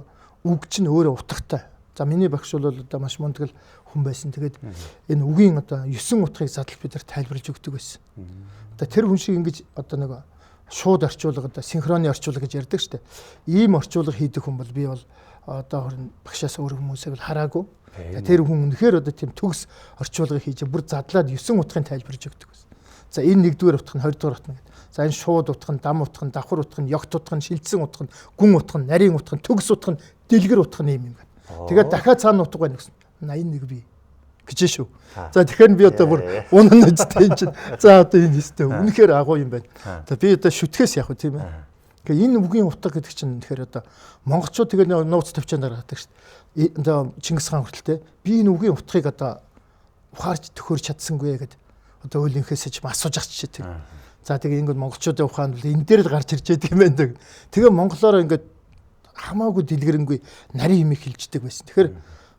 үг чинь өөрөө утгатай. За миний багш бол одоо маш мундаг хүн байсан. Тэгээд энэ үгийн одоо 9 утгыг задал бид нар тайлбарлаж өгдөг байсан. Одоо тэр хүн шиг ингэж одоо нөгөө шууд орчуулга одоо синхроны орчуулга гэж ярьдаг штэ. Ийм орчуулга хийдэг хүн бол би бол одоо багшаас өөр хүмүүсийг бол хараагүй. Тэр хүн үнэхээр одоо тийм төгс орчуулга хийж бүр задлаад 9 утгыг тайлбарлаж өгдөг байсан. За энэ нэгдүгээр утга нь хоёрдугаар утга нь гэдэг. За энэ шууд утга нь, дам утга нь, давхар утга нь, ёгт утга нь, шилжсэн утга нь, гүн утга нь, нарийн утга нь, төгс утга нь, дэлгэр утга нь юм юм гэдэг. Тэгээд дахиад цаана утга байна гэсэн. 81 би гэж шүү. За тэгэхээр би одоо бүр унана үстэй энэ чинь. За одоо энэ өстэй үнэхээр агуу юм байна. За би одоо шүтгэхээс яах вэ тийм ээ. Тэгэхээр энэ үгийн утга гэдэг чинь тэгэхээр одоо монголчууд тэгээд нууц тавьчаанд гаргадаг шүү дээ. Одоо Чингис хаан хүртэл те би энэ үгийн утгыг одоо ухаарч төхөөр чадсангүй гэд одоо үүлэнхээс ч асууж ах жишээ тийм. За тэгээ ингээд монголчуудын ухаан бол энэ дээр л гарч ирж байдаг юм байна. Тэгээ монголоор ингээд хамаагүй дэлгэрэнгүй нарийн юм хэлждэг байсан. Тэгэхээр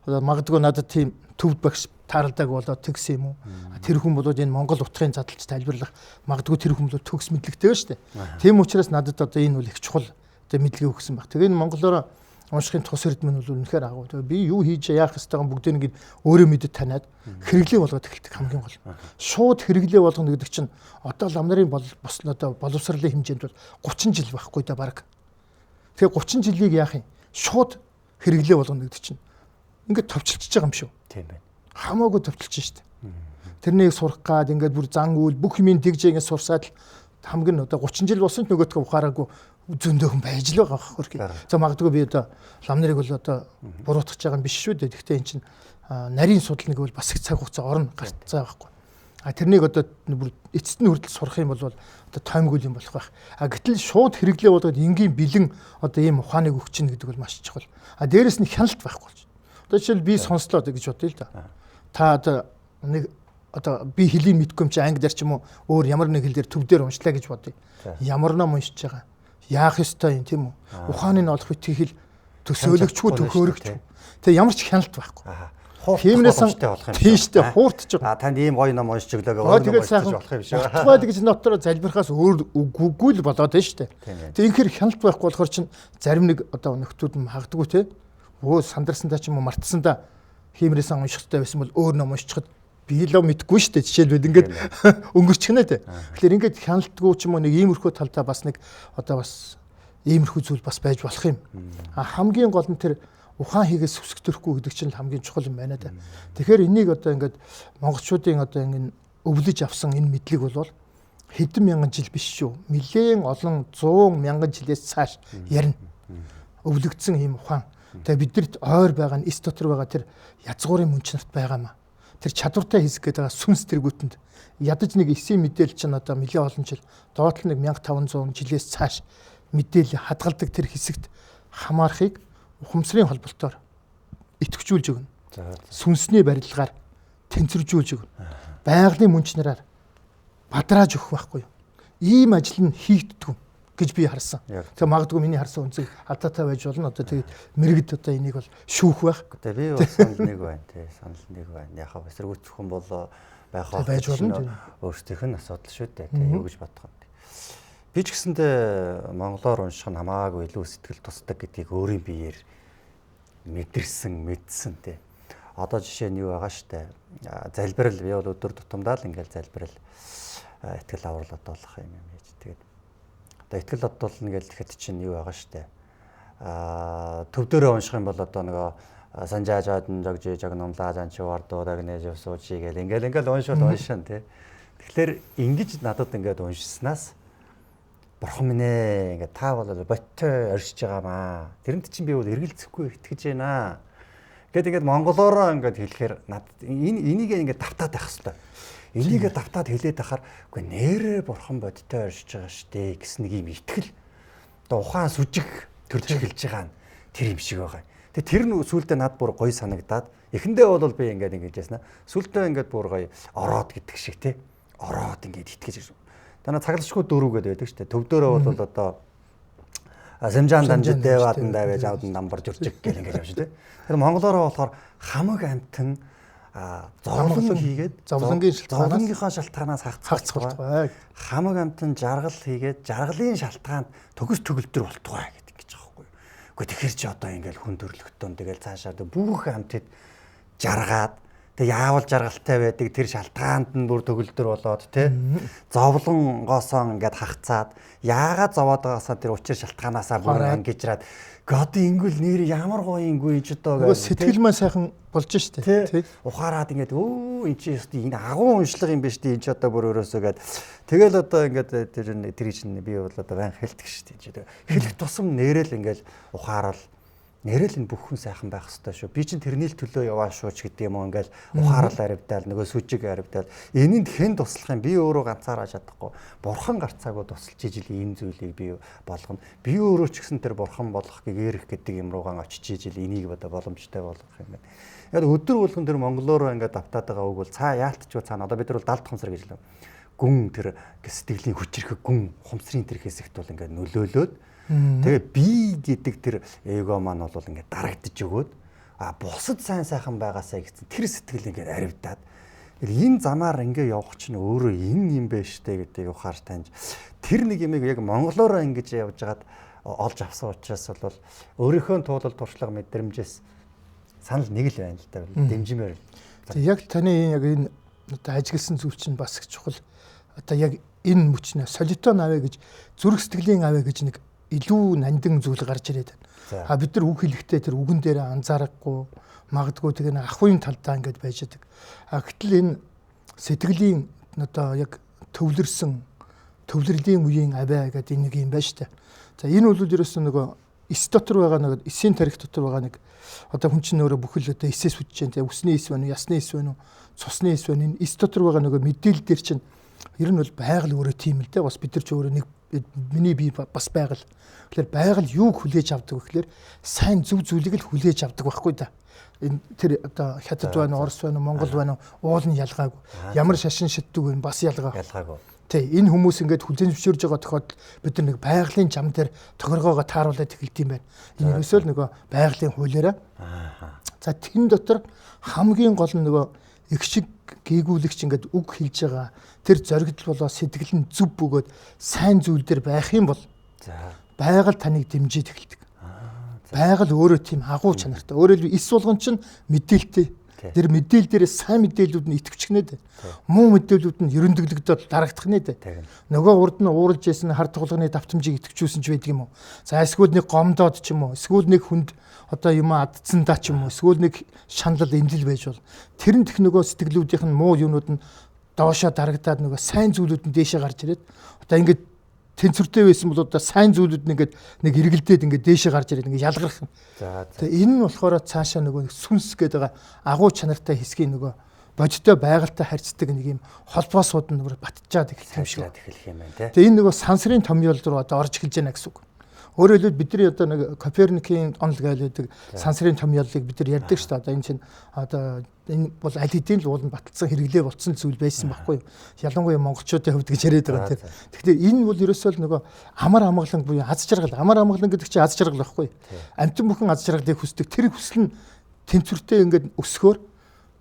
одоо магадгүй надад тийм төвд багш тааралдааг болоод тэгсэн юм уу? Тэр хүн бол энэ монгол утгын задлж тайлбарлах магадгүй тэр хүн бол төгс мэдлэгтэй шүү дээ. Тийм учраас надад одоо энэ бол их чухал одоо мэдлэгийг өгсөн баг. Тэгээ энэ монголоор уншихын тус эрдэм нь бол үнэхээр агуу. Тэгээ би юу хийж яах ёстойгоо бүгдийг нэг өөрөө мэдээд таниад хэрэглээ болгоод эхэлдэг хамгийн гол. Шууд хэрэглээ болгоно гэдэг чинь одоо лам нарын одоо боловсролын хэмжээнд бол 30 жил байхгүй да баг. Тэгэхээр 30 жилийг яах юм? Шууд хэрэглээ болгоно гэдэг чинь ингээд товчилчихж байгаа юм шүү. Тийм байна. Хамаагүй товчилж штэ. Тэрнийг сурах гад ингээд бүр зан үйл бүх юмыг тэгж ингээд сурсаад л хамгийн одоо 30 жил болсон ч нөгөөдхөө ухаараагүй зөндөөхөн байж л байгаа хөрхий. За магадгүй би одоо лам нарыг бол одоо буруутгах байгаа юм биш шүү дээ. Гэхдээ эн чинь нарийн судалныг бол бас их цаг хугацаа орно гарцаа байхгүй. А тэрнийг одоо бүр эцэст нь хүртэл сурах юм бол одоо тоймгүй юм болох байх. А гэтэл шууд хэрэглээ болгоод энгийн бэлэн одоо ийм ухааныг өгч чинь гэдэг бол маш чухал. А дээрэс нь хяналт байхгүй болж. Одоо жишээл би сонслоо гэж бодъё л да. Та одоо нэг одоо би хэлийг мэдгүй юм чи англиар ч юм уу өөр ямар нэг хэл дээр төв дээр уншлаа гэж бодъё. Ямар ном уншиж байгаа. Яах ёстой юм тийм үү? Ухааныг нь олох битгий хэл төсөөлөгчгүй төхөөрөгч. Тэгээ ямар ч хяналт байхгүй. Хиймнээс болох юм. Тийм шүү дээ, хууртж байгаа. А танд ийм гоё ном уншиж өглөө гэх өөр ном уншиж болох юм шиг. Утгай гэж нотороо залбирхаас өөр үггүй л болоод байна шүү дээ. Тэгээ инхээр хяналт байхгүй болохоор чинь зарим нэг одоо нөхдүүд нь магадгүй те. Өө сандарсандаа ч юм уу мартсандаа хиймнээс унших хэрэгтэй байсан бол өөр ном уншчиход би л мэдгүй шүү дээ. Жишээлбэл ингээд өнгөрчихнэ те. Тэгэхээр ингээд хяналтгүй ч юм уу нэг иймэрхүү талдаа бас нэг одоо бас иймэрхүү зүйл бас байж болох юм. А хамгийн гол нь тэр ухаан хийгээс сүсгтөрөхгүй гэдэг чинь хамгийн чухал юм байна да. Тэгэхээр энийг одоо ингээд монголчуудын одоо ингээд өвлөж авсан энэ мэдлэг бол хэдэн мянган жил биш шүү. Нилээн олон 100 мянган жилээс цааш ярина. Өвлөгдсөн ийм ухаан. Тэгээ биднэрт ойр байгаа нь эс дотор байгаа тэр язгуурын мөн чанарт байгаа маа. Тэр чадвартай хэсэг гэдэг байгаа сүнс тэргүүтэнд ядаж нэг эсийн мэдээлэл чинь одоо нэлээд олон жил доотлол нэг 1500 жилээс цааш мэдээлэл хадгалдаг тэр хэсэгт хамаарахыг ухамсарын холболтоор идэвхжүүлж өгнө. Сүнсний барилгаар тэнцвэржүүлж өгнө. Байгалийн мөн чанараар бадрааж өгөх байхгүй юу? Ийм ажил нь хийгддэг гэж би харсан. Тэгээ магадгүй миний харсан үнцэг алдаатай байж болно. Одоо тэгээд мэрэгд одоо энийг бол шүүх байх. Тэгээ би бол санал нэг байна тий. Санал нэг байна. Яг хав эсэргүүцэх хүн бол байх байж болно. Өөрсдийнх нь асуудал шүү дээ. Тий юу гэж бодох юм. Би ч гэсэндээ монголоор унших нь хамаагүй илүү сэтгэл тусдаг гэдгийг өөрийн биеэр мэдэрсэн, мэдсэн тий. Одоо жишээ нь юу байгаа штэ. Залбирал би бол өдөр тутамдаа л ингээл залбирал итгэл аврал одоолох юм юм хийж тэгээд одоо итгэл одоолно гэж тэгэхэд чинь юу байгаа штэ. Төв дээрээ унших юм бол одоо нөгөө санжаажаад жогжи жогномлаа жанчи вардуу дагнэж сууч гэл ингээл ингээл уншвал уншин тий. Тэгэхээр ингэж надад ингээд уншсанаас бурхан минь ээ ингээд та бол боттой оршиж байгаамаа. Тэрэнд чинь би бол эргэлзэхгүй итгэж байна. Гэт ингээд монголоороо ингээд хэлэхээр надад энэ энийг ингээд давтаад байх хэвээр. Энийгээ давтаад хэлээд байхаар үгүй нэрээ бурхан бодтой оршиж байгаа штэ гэсэн нэг юм итгэл. Одоо ухаан сүжиг төрж эхэлж байгаа нь тэр юм шиг байгаа. Тэгээ тэр нь сүулдэ над бүр гоё санагдаад эхэндээ бол би ингээд ингэж ясна. Сүулдэ ингээд бүр гоё ороод гэдэг шиг те. Ороод ингээд итгэж. Танаа цаглашгүй дөрөв гэдэг байдаг штэ. Төвдөөрөө бол одоо Сэмжаан данжидэ вадан давэж авдан дамбар жүрчиг гэл ингэж явж тэ. Тэр монголоороо болохоор хамаг амтан зовлон хийгээд зовлонгийнхаа шалтгаанаас хагцах болтугай. Хамаг амтан жаргал хийгээд жаргалын шалтгаанд төгс төгөлдөр болтугай гэдэг ингэж байгаа байхгүй юу. Үгүй тэгэхэр чи одоо ингээл хүн төрлөختөн тэгэл цаашаа бүх амтд жаргаад тэг яавал жаргалтай байдаг тэр шалтгаанд нь бүр төгөлдөр болоод тэ зовлонгоосоо ингээд хагцаад яагаад зовоод байгаасаа тэр учир шалтганаасаа бүр ангижраад одоо ингүүл нэр ямар гоё ингүү энэ ч одоо гэх сэтгэл маань сайхан болж штэ тий ухаарад ингээд өө эн чи ёстой энэ агуу уншлага юм биш тий энэ ч одоо бүр өөрөөсөө гээд тэгэл одоо ингээд тэр чинь би бол одоо баян хэлдэг штэ энэ чи хэлэх тусам нэрэл ингээд ухаарал нэрэл энэ бүх хүн сайхан байх ёстой шүү. Би чинь тэрний л төлөө яваа шүү ч гэдэг юм уу ингээл ухаарал аривдаал нөгөө сүжиг аривдаал энэнд хэн туслах юм би өөрөө ганцаараа чадахгүй. Бурхан гарцаагүй тусалж ижил энэ зүйлийг би болгоно. Би өөрөө ч гэсэн тэр бурхан болох гэгэрэх гэдэг юм руугаан очиж ижил энийг одоо боломжтой болгох юм байна. Яг өдөр болгон тэр монголоор ингээд давтаад байгаа үг бол цаа яалтчгүй цаана одоо бид нар бол далд ухамсар гэж лээ. Гүн тэр сэтгэлийн хүчирхэг гүн ухамсарын тэр хэсэгт бол ингээд нөлөөлөөд тэгээ би гэдэг тэр эго маань бол ингээд дарагдаж өгөөд а бусад сайн сайхан байгаасаа гэсэн тэр сэтгэл ингээд аривдаад энэ замаар ингээд явах чинь өөрөө энэ юм бэ штэ гэдгийг ухаарч таньж тэр нэг юмыг яг монголоороо ингэж явж хагаад олж авсан учраас бол өөрийнхөө туулал туршлага мэдрэмжээс санал нэг л байна л да дэмжимээр. Яг таны яг энэ одоо ажигласан зүйл чинь бас их чухал. Одоо яг энэ мөчнө солитон авэ гэж зүрх сэтгэлийн авэ гэж нэг илүү нандин зүйл гарч ирээд байна. А бид нар үг хэлэхдээ тэр үгэн дээр анзаарахгүй магадгүй тэгээ нэг ахуйн талдаа ингээд байж байгаа. А гэтэл энэ сэтгэлийн одоо яг төвлөрсөн төвлөрлийн үеийн авиа гэдэг энэ нэг юм байна шүү дээ. За энэ бол ерөөсөн нөгөө эс дотор байгаа нэг эсийн тарих дотор байгаа нэг одоо хүн чинь өөрөө бүхэл одоо эсээс үдэж जैन те үсний эс байна уу, ясны эс байна уу, цусны эс байна. Энэ эс дотор байгаа нөгөө мэдээлэл дээр чинь ер нь бол байгаль өөрөө тийм л дээ. Бас бид нар ч өөрөө нэг миний бие бас байгаль. Тэгэхээр байгаль юуг хүлээж авдаг вэ гэхээр сайн зөв зүйлийг л хүлээж авдаг байхгүй да. Энэ тэр одоо Хятад байна уу, Орос байна уу, Монгол байна уу, уул нь ялгаагүй. Ямар шашин шиддэг вэ бас ялгаагүй. Тэ энэ хүмүүс ингээд хүлээн зөвшөөрж байгаа тохиолдолд бид нар нэг байгалийн зам дээр тохиргоогоо тааруулаад эхэлдэг юм байна. Энэ ерөөсөө л нөгөө байгалийн хуулиараа. За тэн дотор хамгийн гол нь нөгөө их шиг гээгүүлэгч ингээд үг хэлж байгаа тэр зоригдол болоо сэтгэл нь зөв бөгөөд сайн зүйл дээр байх юм бол За. байгаль таныг дэмжиж эхэлдэг. Байгаль өөрөө тийм агуу чанартай. Өөрөөр хэлбэл эс болгон чинь мэдээлэлтэй. Тэр мэдээлэл дээрээ сайн мэдээллүүд нь итгэвчгнэ дээ. Муу мэдээллүүд нь ерөндөглөгдөөд дарагдах нэ дээ. Нөгөө урд нь ууралж исэн хар тулганы давтамжийг итгэвчүүлсэн ч байдаг юм уу. За эсвэл нэг гомдоод ч юм уу. Эсвэл нэг хүнд одоо юм адцсандаа ч юм уу. Эсвэл нэг шаналл эмнэл байж бол. Тэр нь тех нөгөө сэтгэлүүдийнх нь муу юмнууд нь доошоо дарагдаад нөгөө сайн зүйлүүд нь дээшээ гарч ирээд одоо ингээд тэнцвэртэй байсан бол одоо сайн зүйлүүд нь ингээд нэг эргэлдээд ингээд дээшээ гарч ирээд ингээд ялгарх. За. Тэгээ энэ нь болохоор цаашаа нөгөө нэг сүнс гэдэг байгаа агуу чанартай хэсгийн нөгөө бодиттой байгальтай харьцдаг нэг юм холбоосууд нь батжаад эхэлэх юм шиг. Эхэлэх юм байна те. Тэгээ энэ нөгөө сансрын томьёол руу одоо орж эхэлж байна гэсэн үг. Өөрөөр хэлбэл бидний одоо нэг Коперникийн онол гэлээдэг сансрын томьёолыг бид нар ярьдаг шүү дээ. Одоо энэ чинь одоо энэ бол аль хэдийн л ууланд баталсан хэрэглээ болсон зүйл байсан байхгүй юу? Ялангуяа монголчуудын хувьд гэж яриад байгаа тийм. Тэгэхээр энэ бол ерөөсөө л нөгөө амар амгалан буюу аз жаргал, амар амгалан гэдэг чинь аз жаргал байхгүй юу? Амьтан бүхэн аз жаргалыг хүсдэг. Тэр хүсэл нь тэнцвэртэй ингээд өсгөөр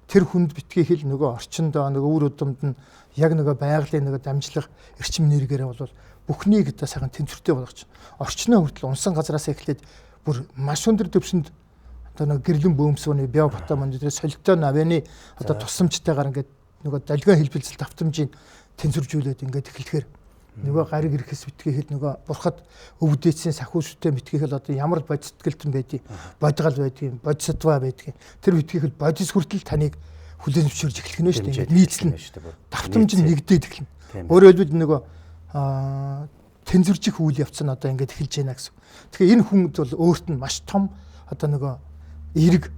тэр хүнд битгий хэл нөгөө орчиндөө нөгөө үр удамд нь яг нөгөө байгалийн нөгөө дамжлах эрчим нэргээрээ бол бүхнийг одоо сайхан тэнцвэртэй болгож орчноо хүртэл унсан газараас эхлээд бүр маш өндөр түвшинд одоо нөгөө гэрлэн бөөмсөний био фото мөн дээр солитой навэны одоо тусламжтайгаар ингээд нөгөө долгион хэлбэлзэл давтамжийг тэнцвэржүүлээд ингээд эхлэхээр нөгөө гариг ирэхээс битгий хэл нөгөө бурхад өвдөөцийн сахиустай битгий хэл одоо ямар бодитгэлтэн байдгийг бодгал байдгийг бодисатва байдгийг тэр битгий хэл бодис хүртэл таныг хүлээн зөвшөөрж эхлэх нь шүү дээ. Ингээд нийцлэн давтамж нь нэгдээд эхэлнэ. Өөрөөр хэлбэл нөгөө тэнцвэржих үйл явц нь одоо ингээд эхэлж байна гэсэн. Тэгэхээр энэ хүнд бол өөрт нь маш том одоо нөгөө эерэг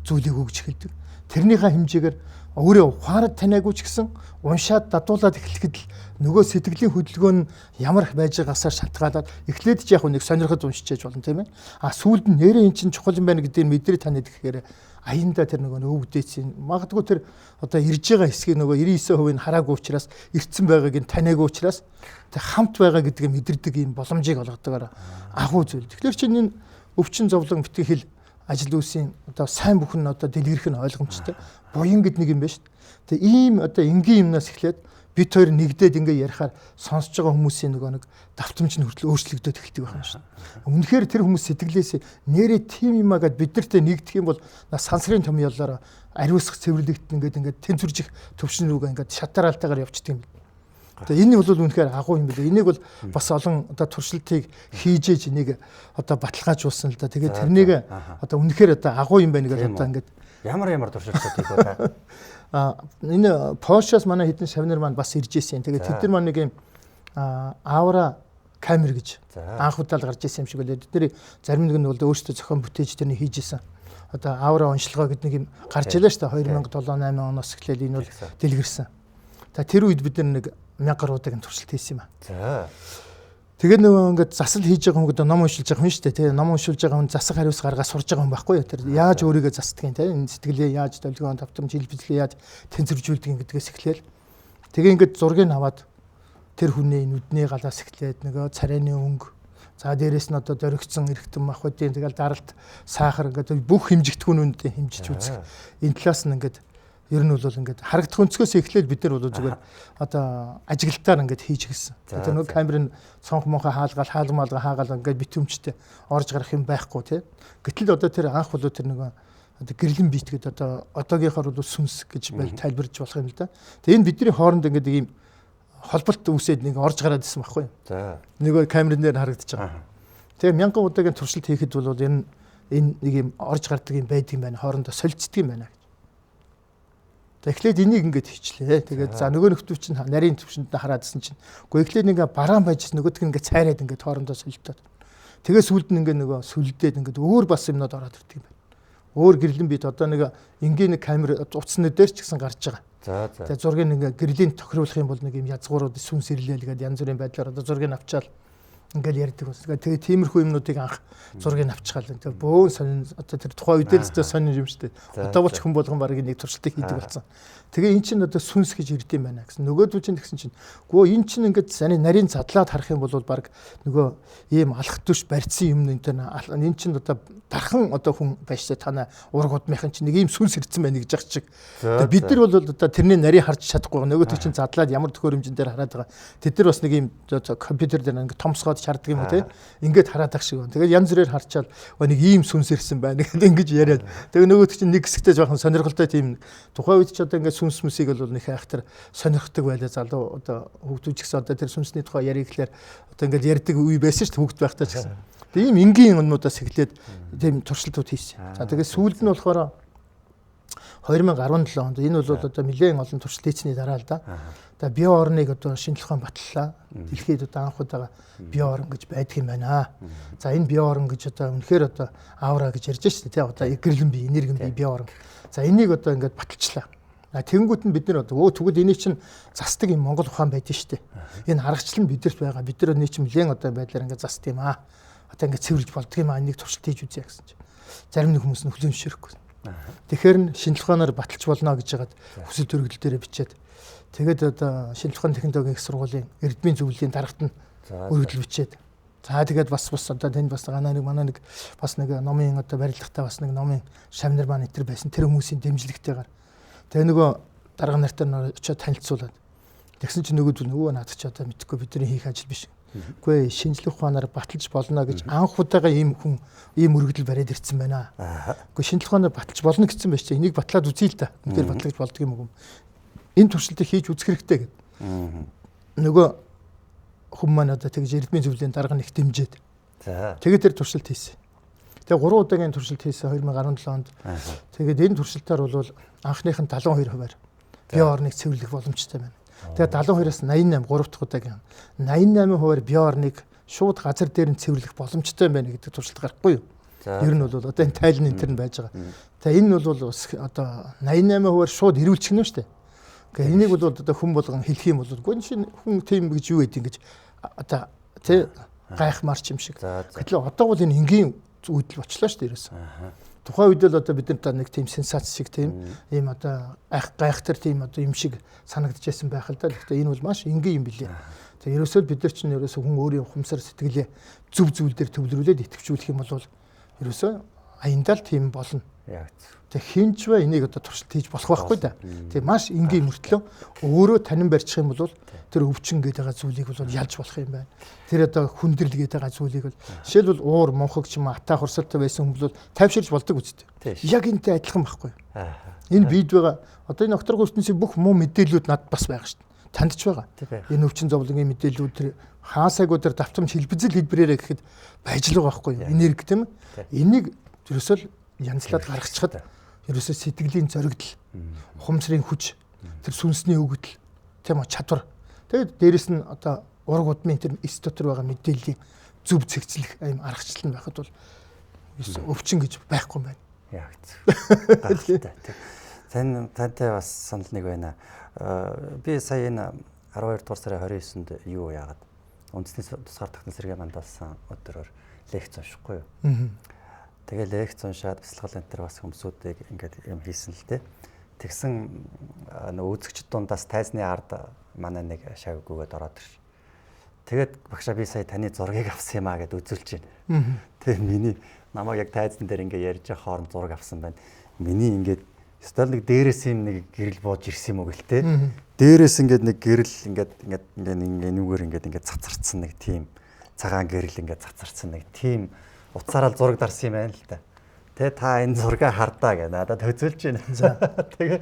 зүйлийг өгж эхэлдэг. Тэрнийхээ хэмжээгээр өөрөө ухаарад таниагүй ч гэсэн уншаад дадуулаад эхлэхэд л нөгөө сэтгэлийн хөдөлгөөн нь ямар их байж байгаасаа шалтгаалаад эхлээд ч яг нэг сонирхож уншиж болно тийм ээ. А сүүлд нь нэрээ эн чинь чухал юм байна гэдгийг мэдрээ таниад гэхээр аяндаа тэр нөгөө өвгдээцийн магадгүй тэр одоо ирж байгаа хэсгийг нөгөө 99% нь хараагүй учраас ирцэн байгааг нь таниагүй учраас тэр хамт байгаа гэдгийг мэдэрдэг юм боломжийг олгодогоор агуу зүйл. Тэгэхээр чинь энэ өвчин зовлон битгий хэл ажил үйлсийн одоо сайн бүхэн одоо дэлгэрэх нь ойлгомжтой. Буян гэд нэг юм байна шүү дээ. Тэгээ ийм одоо энгийн юмнаас эхлээд бит хоёр нэгдээд ингээ ярихаар сонсож байгаа хүмүүсийн нөгөө нэг давтамж нь хүртэл өөрчлөгдөд эхэлдэг байх юм шүү дээ. Үнэхээр тэр хүмүүс сэтгэлээс нэрээ тийм юм аа гэд бид нартэй нэгдэх юм бол сансрын томьёолоор ариусгах цэвэрлэгдэн ингээд ингээд тэнцвэржих төвшин рүүгээ ингээд шатараалтайгаар явчихдаг юм. Тэгээ энэ бол үнэхээр агуу юм билээ. Энийг бол бас олон одоо туршилтыг хийж ээж энийг одоо баталгаажуулсан л да. Тэгээд тэрнийг одоо үнэхээр одоо агуу юм байна гэж одоо ингээд ямар туршилтуудыг вэ? Энэ Польшаас манай хэдэн шавнар маань бас ирж исэн. Тэгээд тэд нар маань нэг юм аура камер гэж анх удаа л гарч исэн юм шиг үлээ. Тэд нар зарим нэг нь бол өөрсдөө зохион бүтээж тэрний хийж исэн. Одоо аура онцлогоо гэдэг нэг юм гарч илээ шүү дээ. 2007 8 оноос эхлээл энэ бол дэлгэрсэн. За тэр үед бид нар нэг 1000 гаруй удаагийн туршилт хийсэн юм аа. За. Тэгээд нөгөө ингээд засал хийж байгаа хүн гэдэг ном уншилж байгаа хүн шүү дээ. Тэгээ ном уншилж байгаа хүн засах хариус гаргаа сурж байгаа хүн байхгүй юу? Тэр яаж өөрийгөө засдгийг те энэ сэтгэлээ яаж долгион давтамж хэлбэлзлээ яаж тэнцвэржүүлдэг гэдгээс эхлээл. Тэгээ ингээд зургийг аваад тэр хүний нүдний галаас эхлээд нөгөө царайны өнгө за дээрэс нь одоо дөрөгцөн эргэтэн махбодын тэгэл даралт сахар ингээд бүх хэмжигдэхүүнүүдээ хэмжиж үзэх. Энэ талаас нь ингээд ер нь бол ингээд харагдах өнцгөөс эхлээд бид нар бол зүгээр одоо ажиглалтаар ингээд хийж гисэн. Одоо нөгөө камерын цонх монхоо хаалгаал хаалмаалга хаагаал ингээд битүүмжтэй орж гарах юм байхгүй тий. Гэтэл одоо тэр анх бол тэр нөгөө одоо гэрлэн бит гэдэг одоо одоогийнхоор бол сүнс гэж тайлбарж болох юм л да. Тэгээ энэ бидний хооронд ингээд ийм холболт үүсээд нэг орж гараад исэн байхгүй юу. За. Нөгөө камерын дээр харагдаж байгаа. Тэгээ 1000 удаагийн туршилт хийхэд бол энэ нэг юм орж гардаг юм байдаг юм байна. Хоорондоо солилцдог юм байна гэж. Тэгэхээр эхлээд энийг ингээд хийчлээ. Тэгээд за нөгөө нөхдөө чинь нарийн төвшөнд нь хараадсэн чинь үгүй эхлээд ингээ бараан байжсэн нөгөөдг нь ингээ цайраад ингээ хоорондоо солилцоод. Тэгээ сүүлд нь ингээ нөгөө сүлдээд ингээд өөр бас юмнууд ороод ирдэг юм байна. Өөр гэрлэн бид одоо нэг энгийн нэг камер утасны дээр ч гэсэн гарч байгаа. За за. Тэгээ зургийг ингээ гэрлийн тохируулах юм бол нэг юм язгуурууд сүнс ирлээл гэдэг янз бүрийн байдлаар одоо зургийг авчаал ингээл ярьдаг бас. Тэгээ тиймэрхүү юмнуудыг анх зургийг авчгаал. Тэгээ бөөн сонин одоо тэр тухайн үедээ л зөө сонин юм шүү дээ. Одоо бол ч хүн болгон барыг нэг туршилтыг хийдэг болсон. Тэгээ эн чинь одоо сүнс гэж ирд юм байна гэсэн. Нөгөөдөл чинь тэгсэн чинь гөө эн чинь ингээд саний нарийн задлаад харах юм бол баг нөгөө ийм алах түш барьсан юм энэ энэ чинь одоо дархан одоо хүн байштай танаа ураг удмынхан чинь нэг ийм сүнс ирсэн байна гэж ах чиг. Тэгээ бид нар бол одоо тэрний нарийн харж чадахгүй. Нөгөөдөл чинь задлаад ямар төхөөрөмжөн дээр хараад байгаа. Тэд нар бас нэг ийм компьютер дээр ингээд томсгоод шаарддаг юм уу те. Ингээд хараад ах шиг байна. Тэгээд янз бүрээр харчаал нэг ийм сүнс ирсэн байна гэдэг ингэж яриад. Тэгээ нөгөөд чинь нэг хэсэгтээ жоохон сонирхолтой тийм тухайн үед ч одоо ингээд сүнс мүсийг бол нэг айхтар сонирхдаг байлаа залуу одоо хүүхдүүд ч гэсэн одоо тэр сүнсний тухай ярих гэхлээр одоо ингээд ярьдаг үе байсан шүү дээ хүүхд байхдаа ч гэсэн. Тэгээ ийм энгийн юмнуудаас эхлээд тийм туршилтууд хийсэн. За тэгээд сүүлд нь болохоор 2017 онд энэ бол одоо нэлээд олон туршилт хийсний дараа л да. Одоо био орныг одоо шинжлэх ухаан баталлаа. Дэлхийд одоо анх удаага био орн гэж байдаг юм байна. За энэ био орн гэж одоо үнэхээр одоо аура гэж ярьж шүү дээ тий. Одоо гэрлэн бие, энерги бие, био орн. За энийг одоо ингээд баталчлаа. Тэнгүүд нь бид нар одоо тэгвэл энийг чинь застдаг юм Монгол ухаан байдаг шүү дээ. Энэ аргачлал нь бидэрт байгаа. Бид нар энийг чинь нэлээд одоо байдлаар ингээд застдаг юм аа. Одоо ингээд цэвэрлж болдго юм аа. Энийг туршилт хийж үзье гэсэн чинь зарим нэг хүмүүс нь хүлэмжшэрэхгүй. Тэгэхээр нь шинжлэх ухаанаар баталж болно гэж хагаад хүсэл төрөгдөл дээрээ бичээд тэгээд одоо шинжлэх ухааны технологийн их сургуулийн эрдмийн зөвлөлийн дарагт нь өргөдөл бичээд за тэгээд бас одоо тэнд бас ганаа нэг манай нэг бас нэг номын одоо барилгатай бас нэг номын шавнар маань энэ төр байсан тэр хүмүүсийн дэмжлэгтэйгээр тэгээ нөгөө дарга нартай очиод танилцуулаад тэгсэн чинь нөгөөдөл нөгөө надад ч одоо мэдхгүй бидний хийх ажил биш. Үгүй шинжлэх ухаанаар баталж болно гэж анх удаага ийм хүн ийм өргөдөл бариад ирсэн байна. Үгүй шинжлэх ухаанаар баталж болно гэсэн байж чи энийг батлаад үзье л да. Үнэхээр батлаж болдго юм уу? Энэ туршилтыг хийж үзэх хэрэгтэй гэд. Нөгөө хүн маань одоо тэгж эрдмийн зөвлөлийн дарга нэг дэмжиж. За. Тэгээд тэр туршилт хийсэн. Тэгээ 3 удаагийн туршилт хийсэн 2017 онд. Тэгээд энэ туршилтаар бол анхных нь 72% био орныг цэвэрлэх боломжтой байна. Тэгээ 72-аас 88 3 дахь удаагийн 88% био орныг шууд газар дээр нь цэвэрлэх боломжтой байна гэдэг туршилт гарахгүй юу? Ер нь бол одоо энэ тайлан энэ төр нь байж байгаа. Тэгээ энэ нь бол бас одоо 88% шууд эрүүлчих нь шүү дээ. Гэхдээ энийг бол одоо хүн болгон хэлэх юм бол үгүй энэ хүн тийм гэж юу гэдэг ингэж одоо тий гайхмаар ч юм шиг. Гэтэл одоо бол энэ энгийн үйлдэл болчлоо шүү дээ ерөөсөн. Тухайн үед л одоо бид нар нэг тийм сенсац шиг тийм ийм одоо гайхтар тийм одоо юм шиг санагдчихсан байх л да. Гэхдээ энэ бол маш энгийн юм билээ. Тэгээ ерөөсөө бид нар чинь ерөөсөө хүн өөрийн ухамсар сэтгэлээ зөв зүйл дээр төвлөрүүлээд идэвхжүүлэх юм бол ерөөсөө аяндаа л тийм болно. Яг. Тэг хинч вэ энийг одоо туршилт хийж болох байхгүй да. Тэг маш энгийн мөртлөө өөрөө танин барьчих юм бол тэр өвчин гэдэг байгаа зүйлийг бол ялж болох юм байна. Тэр одоо хүндрэл гэдэг байгаа зүйлийг бол жишээлбэл уур мунхаг ч юм ата хурсалтай байсан хүн бол тайвширч болдог үсттэй. Яг энтэй адилхан байхгүй. Энэ бид байгаа одоо энэ окторг ертөнцийн бүх муу мэдээллүүд надад бас байгаа шүү дээ. Танд ч байгаа. Энэ өвчин зовлонгийн мэдээллүүд тэр хаасайгуу тэр давтамж хэлбэзэл хэлбэрээрээ гэхэд байж л байгаа байхгүй. Энерги тийм ээ. Энийг ерөөсөө янзлаад гаргачихад ерөөсөө сэтгэлийн зоригдол, ухамсарын хүч, тэр сүнсний өгөгдөл, тийм үү чадвар. Тэгээд дээрэс нь одоо ураг удмын тэр эс дотор байгаа мэдээллийн зөв цэгцлэх аим аргачлал нь байхад бол өвчин гэж байхгүй юм байна. Яг зөв. Гайхалтай. Тань тантай бас санал нэг байна. Би сая энэ 12 дугаар сарын 29-нд юу яагаад үндэсний тусгаар тогтнол сэргээ мандалсан өдрөөр лекц уншихгүй юу? Тэгээ лекц уншаад бясалгал энэ төр бас хүмүүсүүдийг ингээд юм хийсэн л дээ. Тэгсэн нөө үзэгчд дундаас тайзны ард манай нэг шавгүйгээд ороод ирсэн. Тэгээд багшаа би сая таны зургийг авсан юм аа гэд үзүүлж байна. Тэгээ миний намайг яг тайзан дээр ингээд ярьж байгаа хооронд зураг авсан байна. Миний ингээд ёстой нэг дээрээс юм нэг гэрэл бууж ирсэн юм уу гэлтэй. Дээрээс ингээд нэг гэрэл ингээд ингээд ингээд энүүгээр ингээд ингээд цацарцсан нэг тийм цагаан гэрэл ингээд цацарцсан нэг тийм утсаараа зураг дарсан юм байна л та. Тэ та энэ зургаа хардаа гэ надад хөзөлж байна. За. Тэгээ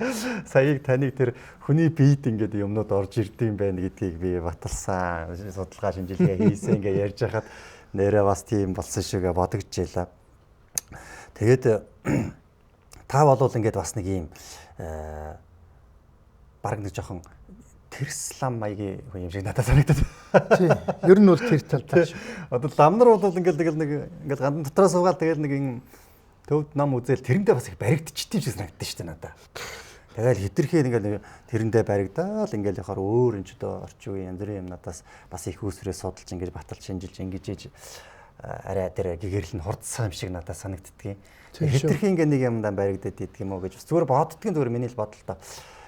саяыг таныг тэр хүний биед ингээд юмнууд орж ирд юм байна гэдгийг би баталсан. Судалгаа шинжилгээ хийсэн ингээд ярьж байхад Нэрээ бас тийм болсон шигээ бодогдчихлаа. Тэгээд та болвол ингээд бас нэг ийм баг нэг жоохон тэрс лам маягийн хүн юм шиг надад санагдаад. Тий. Ер нь бол тэр талтай шүү. Одоо лам нар бол ингээд нэг ингээд гандан дотроо суугаад тэгэл нэг юм төвд ном үзэл тэрэндээ бас их баригдчихдээ юм шиг санагддаг шүү дээ надад. Тэгэл хитрхээ ингээд тэрэндээ баригдаал ингээд яхаар өөр энэ ч одоо орчин үеийн янз бүрийн юмнуудаас бас их үүсвэрээ судалж ингээд баталж шинжилж ингэж ээж арай тэр гэгэрэл нь хурдсан юм шиг надад санагддгийг. Хитрхээ ингээд нэг юмдаа баригдаад идэх юм уу гэж бас зүгээр боддгийн, зүгээр миний л бодол та.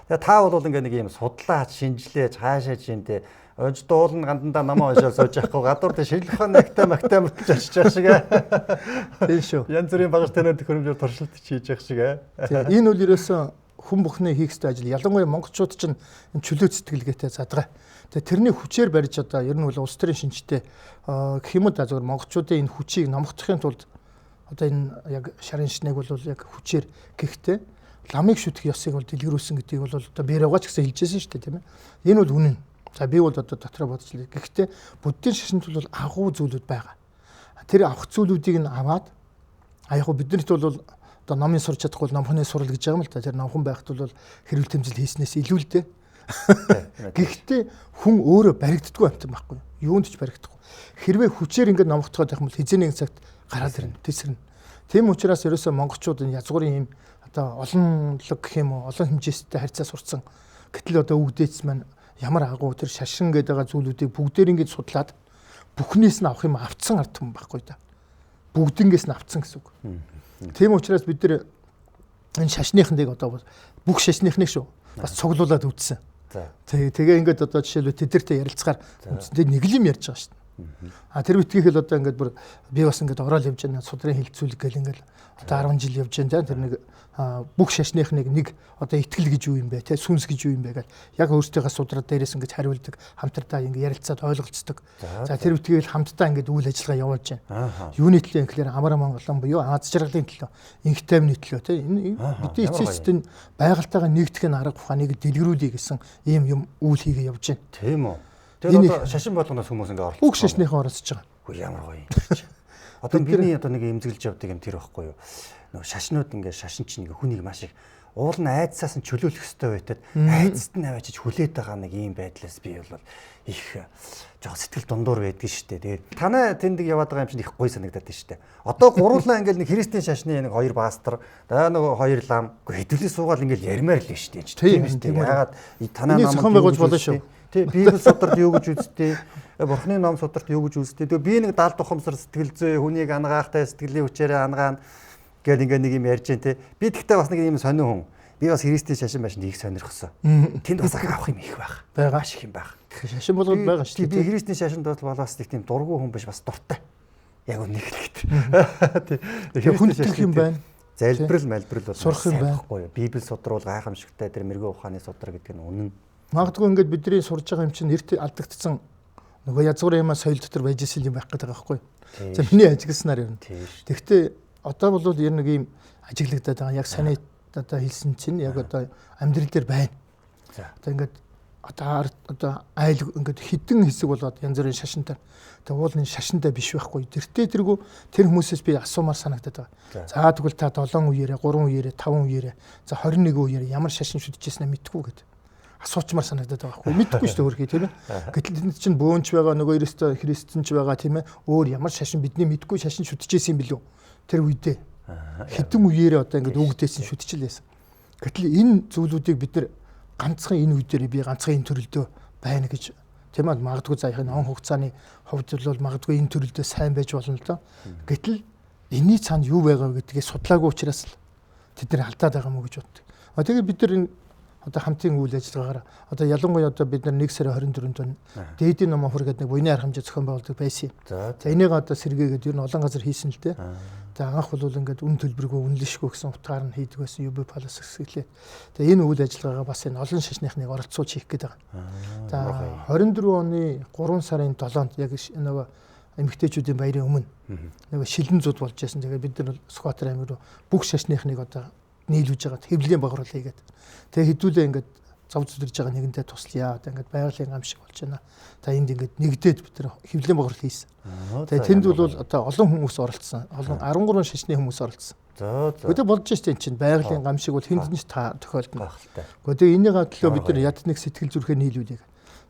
Тэгээ та бол ингээд нэг юм судлаач, шинжилээч, хаашаа чинтэй ож дуулна гандандаа намаа уншаал сууж яахгүй гадуур тэ шинжлэх ухааны акта макта мөтөж очиж явах шиг. Тийм шүү. Янз бүрийн багаж таниад төхөөрөмжөөр туршилт хийж явах шиг. Тийм. Энэ бол ерөөсөн хүн бүхний хийх ёстой ажил. Ялангуяа монголчууд чинь энэ чөлөө сэтгэлгээтэй задгай. Тэгээ тэрний хүчээр барьж одоо ер нь бол улс төрийн шинжтэй гэх юм уу да, зөвхөн монголчуудын энэ хүчийг номгоцохын тулд одоо энэ яг шарын шинийг бол яг хүчээр гэхдээ ламыг шүтэх ёсыг бол дэлгэрүүлсэн гэдгийг бол одоо Бэрэгаач гэсэн хэлжсэн шүү дээ, тийм ээ. Энэ бол үнэн. За би бол одоо дотроо бодож лээ. Гэхдээ буддийн шашинд бол агуу зүйлүүд байгаа. Тэр авах зүйлүүдийг нь аваад а яг биднэрт бол одоо номын сурч чадахгүй номхоны сурал гэж байгаа юм л та. Тэр номхон байхад бол хэрүүл тэмцэл хийснээс илүү л дээ. Гэхдээ хүн өөрөө баригддаггүй амтан байхгүй. Юунд ч баригдахгүй. Хэрвээ хүчээр ингээд номготгоод байх юм бол хэзээ нэгэн цагт гараад ирнэ, тэсэрнэ. Тийм учраас ерөөсөө монголчууд энэ язгуурын юм одоо олонлог гэх юм уу, олон хэмжээстэй харьцаа сурцсан. Гэтэл одоо өвгдээц маань ямар агуу тэр шашин гэдэг байгаа зүйлүүдийг бүгдээр ингэж судлаад бүхнээс нь авах юм авцсан ард түмэн байхгүй да. Бүгднгээс нь авцсан гэсэн үг. Тийм учраас бид нар энэ шашныхныг одоо бүх шашныхныг шүү бас цуглуулад үтсэн. Тэгээ ингээд одоо жишээлбэл тэдэртэй ярилцгаар үндсэндээ нэг л юм ярьж байгаа шүү дээ. А тэр битгийхэл одоо ингээд бүр би бас ингээд ороод явж байна, судрын хилцүүлэг гэл ингээд одоо 10 жил явж байна. Тэр нэг бүх шашныхныг нэг одоо итгэл гэж юу юм бэ, тэ сүнс гэж юу юм бэ гэл яг өөрсдийнхээ судраа дээрээс ингээд хариулдаг, хамтардаа ингээд ярилцаад ойлголцдог. За тэр битгийхэл хамтдаа ингээд үйл ажиллагаа явуулж байна. Юуны төлөө гэхээр амар Монголон буюу аз жаргалын төлөө, инх тайвны төлөө, тэ энэ бидний эцэст энэ байгальтайгаа нэгдэх нь арга ухааныг дэлгэрүүлэе гэсэн ийм юм үйл хийгээ явж байна. Тийм үү. Тэгээд одоо шашин болгоноос хүмүүс ингээ оролцож бүх шашныхан оролцож байгаа. Үгүй ямар гоё юм чи. Одоо бидний одоо нэг эмзэглэж явдаг юм тэр байхгүй юу? Нөгөө шашнууд ингээ шашин чинь ингээ хүнийг маш их уул нь айдсаас нь чөлөөлөх ёстой байтад айдсад нь аваачиж хүлээд байгаа нэг ийм байдлаас би бол их жоох сэтгэл дундуур байдгийн шүү дээ. Тэгээд танай тэндэг яваад байгаа юм чинь их гоё санагдаад байна шүү дээ. Одоо гуруулаа ингээл нэг христийн шашны нэг хоёр пастор, дараа нөгөө хоёр лам хэдүүлээ суугаал ингээл ярмаар л шүү дээ. Тийм шүү дээ. Яагаад танай ном зохион байгуулж болно шүү. Тий, Библи сударт юу гэж үзтээ? Бурхны ном сударт юу гэж үзтээ? Тэгээ би нэг даалд ухамсар сэтгэл зүй хүнийг ангаахтай сэтгэлийн хүчээрээ ангаана гэл ингээ нэг юм ярьж जैन те. Би тэгтээ бас нэг юм сонин хүн. Би бас христийн шашин байшинд их сонирхсон. Тэнд бас авах юм их байх. Байгаа шиг юм байх. Шашин болгоод байгаа шүү дээ. Би христийн шашинд бол бас нэг тийм дургүй хүн биш, бас дуртай. Яг үнэхээр. Тий. Христийн шашин юм байна. Залбирал малбирал бол сурах юм байхгүй юу? Библи судруул гайхамшигтай тэр мэрэгэн ухааны судар гэдэг нь үнэн. Магадгүй ингээд бидний сурж байгаа юм чинь эрт алдагдсан нөгөө язгуур юмаа соёл дотор байж исэн юм байх гэдэг байгаа байхгүй юу? За миний ажигласнаар юм. Тэгэхдээ одоо бол ер нэг ийм ажиглагдаад байгаа. Яг саний одоо хэлсэн чинь яг одоо амьдрал дээр байна. Одоо ингээд одоо айл ингээд хідэн хэсэг болоод янз бүрийн шашинтай. Тэгээ уул нь шашинтай биш байхгүй. Тэртээ тэргүй тэр хүмүүсээс би асуумаар санагдаад байгаа. За тэгвэл та 7 үеэрээ, 3 үеэрээ, 5 үеэрээ, за 21 үеэрээ ямар шашин шүтжижсэн мэдэхгүй гэдэг асуучмаар санагдаад байгаа байхгүй. Мэдэхгүй шүү дээ өөрхий, тийм ээ. Гэтэл тэнд чинь бөөнч байгаа, нөгөө ерөөсөө христэн ч байгаа, тийм ээ. Өөр ямар шашин бидний мэдгүй шашин шүтжижсэн юм билүү? Тэр үедээ. Хэдэн үеэрээ одоо ингээд өгдөөсөн шүтчихлээсэн. Гэтэл энэ зүйлүүдийг бид нар ганцхан энэ үе дээр би ганцхан энэ төрөлдөө байна гэж тийм ээ, магадгүй за яг энэ он хугацааны хувьд бол магадгүй энэ төрөлдөө сайн байж болно л доо. Гэтэл энэний цаана юу байгаа вэ гэдгийг судлаагүй учраас л тэд нар алдаад байгаа юм уу гэж боддог. А тэгээд бид нар энэ одоо хамтын үйл ажиллагаагаар одоо ялангуяа одоо бид нар 1 сарын 24-нд дээдийн ном хөр гэдэг нэг буйны арга хэмжээ зохион байгуулдаг байсан юм. За энийг одоо сэргээгээд ер нь олон газар хийсэн л дээ. За анх бол ингээд үн төлбөргүй үнэлшгүй гэсэн утгаар нь хийдэг байсан UB Palace хэсэглээ. Тэгээ энэ үйл ажиллагаагаа бас энэ олон шашныхныг оролцуулж хийх гээд байгаа. За 24 оны 3 сарын 7-нд яг нөгөө эмэгтэйчүүдийн баярын өмнө нөгөө шилэн зуд болж байсан. Тэгээ бид нар Сүхбаатар аймаг руу бүх шашныхныг одоо нийлүүлж байгаа хэвлэлийн багруулаа хийгээд. Тэгээ хэдүүлээ ингээд зов зүдэрж байгаа нэгэндээ туслая. Одоо ингээд байгалийн гам шиг болж байна. Та энд ингээд нэгдээд бид нар хэвлэлийн бохирол хийсэн. Тэгээ тэнд бол одоо олон хүмүүс оролцсон. Олон 13 шашны хүмүүс оролцсон. За за. Гэхдээ болж штэ эн чинь байгалийн гам шиг бол хүнд нь та тохиолдно. Гайхалтай. Гэхдээ энийгээ төлөө бид нар яд нэг сэтгэл зүрхээ нийлүүлээ.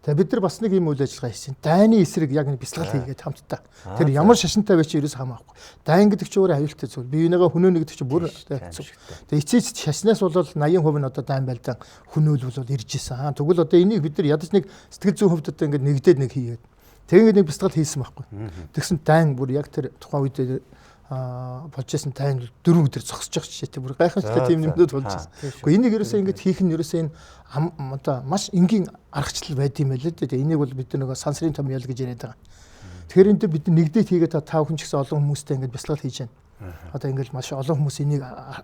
Тэгээ бид нар бас нэг юм үйл ажиллагаа хийсэн. Дайны эсрэг яг нэг бясалгал хийгээд хамтдаа. Тэр ямар шашинтай байж ерөөс хамаахгүй. Дайн гэдэг чинь өөрөө аюултай зүйл. Биеийнхээ хөнөөнө гэдэг чинь бүр хэцүү. Тэгээ эцээ эцэст шашнаас бол 80% нь одоо дайн байлдаан хөнөөл бол ирж исэн. Тэгвэл одоо энийг бид нар ядаж нэг сэтгэл зүйн хувьд одоо ингээд нэгдээд нэг хийгээд. Тэгээ ингээд нэг бясалгал хийсэн байхгүй. Тэгсэн дайн бүр яг тэр тухайн үед болж исэн тайн 4 өдөр зогсож байгаа жишээтэй бүр гайхамшигтай тийм юмнууд болж исэн. Гэхдээ энийг ерөөсөө ингэж хийх нь ерөөсөө энэ одоо маш энгийн аргачлал байд юм байл л дээ. Энийг бол бид нөгөө сансрын том ял гэж яриад байгаа. Тэгэхээр энэ дээр бид нэгдээд хийгээд та бүхэн ч гэсэн олон хүмүүстэй ингэж бясалгал хийж байна. Одоо ингэж маш олон хүмүүс энийг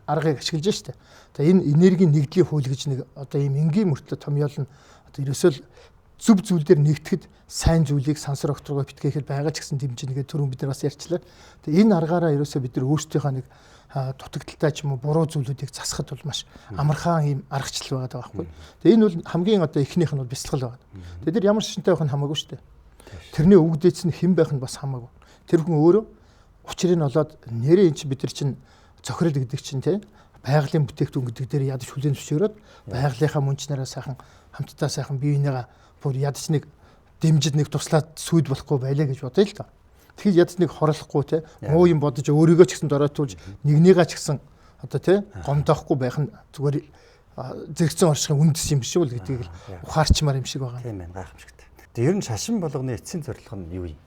аргыг ашиглаж штэ. Одоо энэ энергийн нэгдлийн хууль гэж нэг одоо ийм энгийн мөртлөө том ял нь одоо ерөөсөө л зөв зүйл дээр нэгтгэхэд сайн зүйлийг сансар огторгой битгээхэд байгаа ч гэсэн дэмжинэ гэдэг түрүүн бид нар бас ярьчлаа. Тэгээ энэ аргаараа ерөөсөө бид нар өөрсдийнхөө нэг дутагдaltaй ч юм уу буруу зүйлүүдийг засахад бол маш амархан ийм аргачлал байгаа байхгүй. Тэгээ энэ бол хамгийн одоо эхнийх нь бол бясалгал байна. Тэгээ тэр ямар шашинтай байх нь хамаагүй шүү дээ. Тэрний өвгдээц нь хэн байх нь бас хамаагүй. Тэр хүн өөрөө учрыг нь олоод нэрээ эн чинь бид нар чинь цохирол гэдэг чинь те байгалийн бүтээгдэхүүн гэдэг дээр ядаж хүлээн зөвшөөрөөд байгалийнхаа мөнчнөрөө сайхан хамтдаа сайхан бие биенийгаа бүр ядаж нэг дэмжид нэг туслаад сүйд болохгүй байлаа гэж бодъё л доо. Тэгэхээр ядаж нэг хорлохгүй те муу юм бодож өөрийгөө ч гэсэн доройтуулж нэгнийгаа ч гэсэн одоо те гомдоохгүй байх нь зүгээр зэрэгцэн оршихын үндэс юм биш үү гэдгийг л ухаарчмаар юм шиг байгаа. Тийм байна, гайхамшигтай. Тэгээ ер нь шашин болгоны эцсийн зорилго нь юу юм?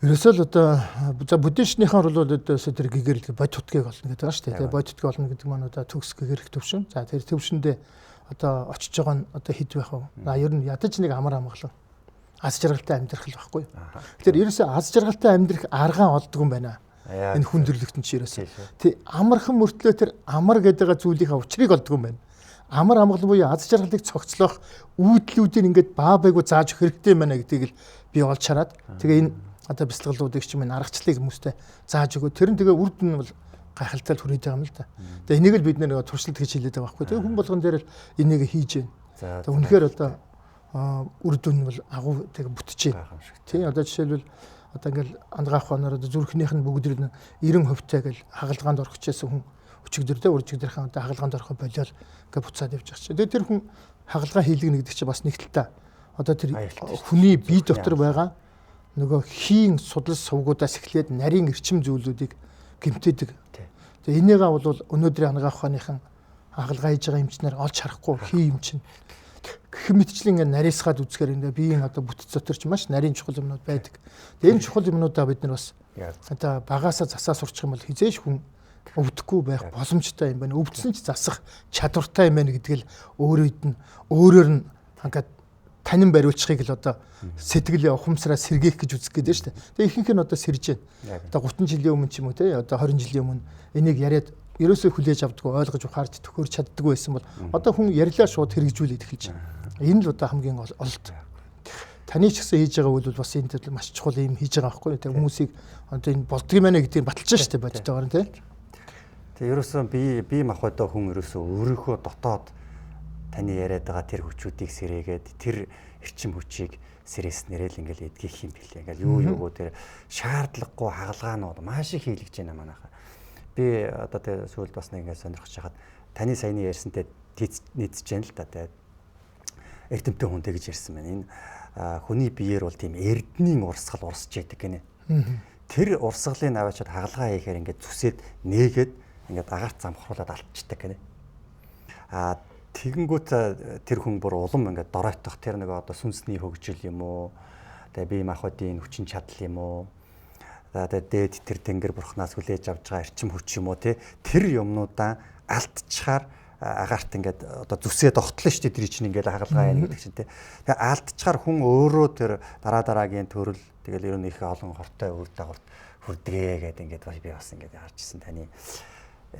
Ерөөсөө л одоо за буддистынхаа бол өдөөсөө тэр гэгэрэл бод тутгийг олно гэдэг байгаа шүү дээ. Тэгээ бод тутгийг олно гэдэг маань одоо төгс гэгэрэх төвшин. За тэр төвшөндөө одоо очиж байгаа нь одоо хэд байх вэ? А ер нь ядаж нэг амар амгалан аз жаргалтай амьдрах л байхгүй. Тэгэхээр ерөөсөө аз жаргалтай амьдрах аргаа олдгүй юм байна. Энэ хүн төрлөختөн чи ерөөсөө. Тэг амархан мөртлөө тэр амар гэдэг зүйлийнхаа учрыг олдгүй юм байна. Амар амгалан буюу аз жаргалыг цогцлох үүдлүүдийг ингээд баа байгуу зааж өгөх хэрэгтэй юм байна гэдгийг л би олж хараад тэгээ энэ одоо бясалгалуудыг ч юм энэ аргачлалыг хүмүүстэй зааж өгөө. Тэр нь тэгээ үр дүн нь бол гайхалтай л хүрээд байгаа юм л да. Тэгээ энийг л бид нэг туршилт гэж хэлээд байгаа байхгүй. Тэгээ хүн болгон дээр л энийг хийж байна. Тэгээ үнэхээр одоо үр дүн нь бол агуу тэгээ бүтэж байна. Тийм одоо жишээлбэл одоо ингээл ангаах хоноор одоо зүрхнийх нь бүгд нь 90% таа гэл хагалгаанд орох гэжсэн хүн өчигдөрдөө уржигдэрхэн одоо хагалгаанд орохо болиол ингээ буцаад явж байгаа чинь. Тэгээ тэр хүн хагалгаа хийлгэнэ гэдэг чинь бас нэг талтай одоо тэр хүний бие дотор байгаа нөгөө хийн судал сувгуудаас эхлээд нарийн эрчим зүйлүүдийг гэмтээдэг. Тэгээ энийгээ бол өнөөдрийн ангаах ухааныхан хагалгаа хийж байгаа эмчнэр олж харахгүй хий юм чинь. Гэх мэтчлэн ингээ нарийсгаад үзэхээр ингээ биеийн одоо бүтэц дотор ч маш нарийн чухал юмнууд байдаг. Тэгээ энэ чухал юмнуудаа бид нар бас одоо багасаа засаа сурчих юм бол хизээш хүн өвдөхгүй байх боломжтой юм байна. Өвдсөн ч засах чадвартай юм байна гэдгийг л өөрөөр нь ингээд танин бариулчихыг л одоо сэтгэл ухамсараа сэргээх гэж үзэх гээд байна шүү дээ. Тэгээ ихэнх нь одоо сэрж байна. Одоо 30 жилийн өмнө ч юм уу те одоо 20 жилийн өмнө энийг яриад ерөөсөө хүлээж авдаггүй, ойлгож ухаарч төхөөрч чаддаггүй байсан бол одоо хүн ярьлаа шууд хэрэгжүүлээд эхэлж байна. Энэ л одоо хамгийн ололт. Таны ч гэсэн хийж байгаа үйл бол бас энэ тал маш чухал юм хийж байгаа байхгүй юу? Тэгээ хүмүүсийг одоо энэ болдго юм байна гэдгийг баталж шүү дээ бодтойгоор нь те. Тэгээ ерөөсөө бие махбодоо хүн ерөөсөө өөрийнхөө дотоод таны яриад байгаа тэр хүчүүдийг сэрээгээд тэр эрчим хүчийг сэрээснээрээ л ингээл эдгэх юм билээ. Ингээл юу юугөө тэр шаардлагагүй хагалгаанууд маш их хийлгэж байна манайхаа. Би одоо тэр сүүлд бас нэг ингээд сонирхож хахад таны саяны ярьсантай нийцэж байна л да. Тэгээд эрдэмтэн хүн тэгж ярьсан байна. Энэ хүний биеэр бол тийм эрдний урсгал урсж яадаг гинэ. Тэр урсгалыг аваачаад хагалгаа хийхээр ингээд зүсээд нээгээд ингээд агарт замхруулаад алдчихдаг гинэ. А тэгэнгүүт тэр хүн бүр улам ингээд доройтох тэр нэг одоо сүнсний хөгжил юм уу, тэгээ бие махбодын хүчин чадал юм уу, за тэгээ дээд тэр тэнгэр бурхнаас хүлээж авч байгаа эрчим хүч юм уу те, тэр юмнуудаа алдчихаар агарт ингээд одоо зүсээд огтлоо шүү дээ тэр чинь ингээд хагалгаа яана гэдэг чинь те. Тэгээ алдчихаар хүн өөрөө тэр дараа дараагийн төрөл тэгэл ер нь их олон хортой үр дагаварт хүрдэгэ гэдэг ингээд би бас ингээд харж ирсэн таны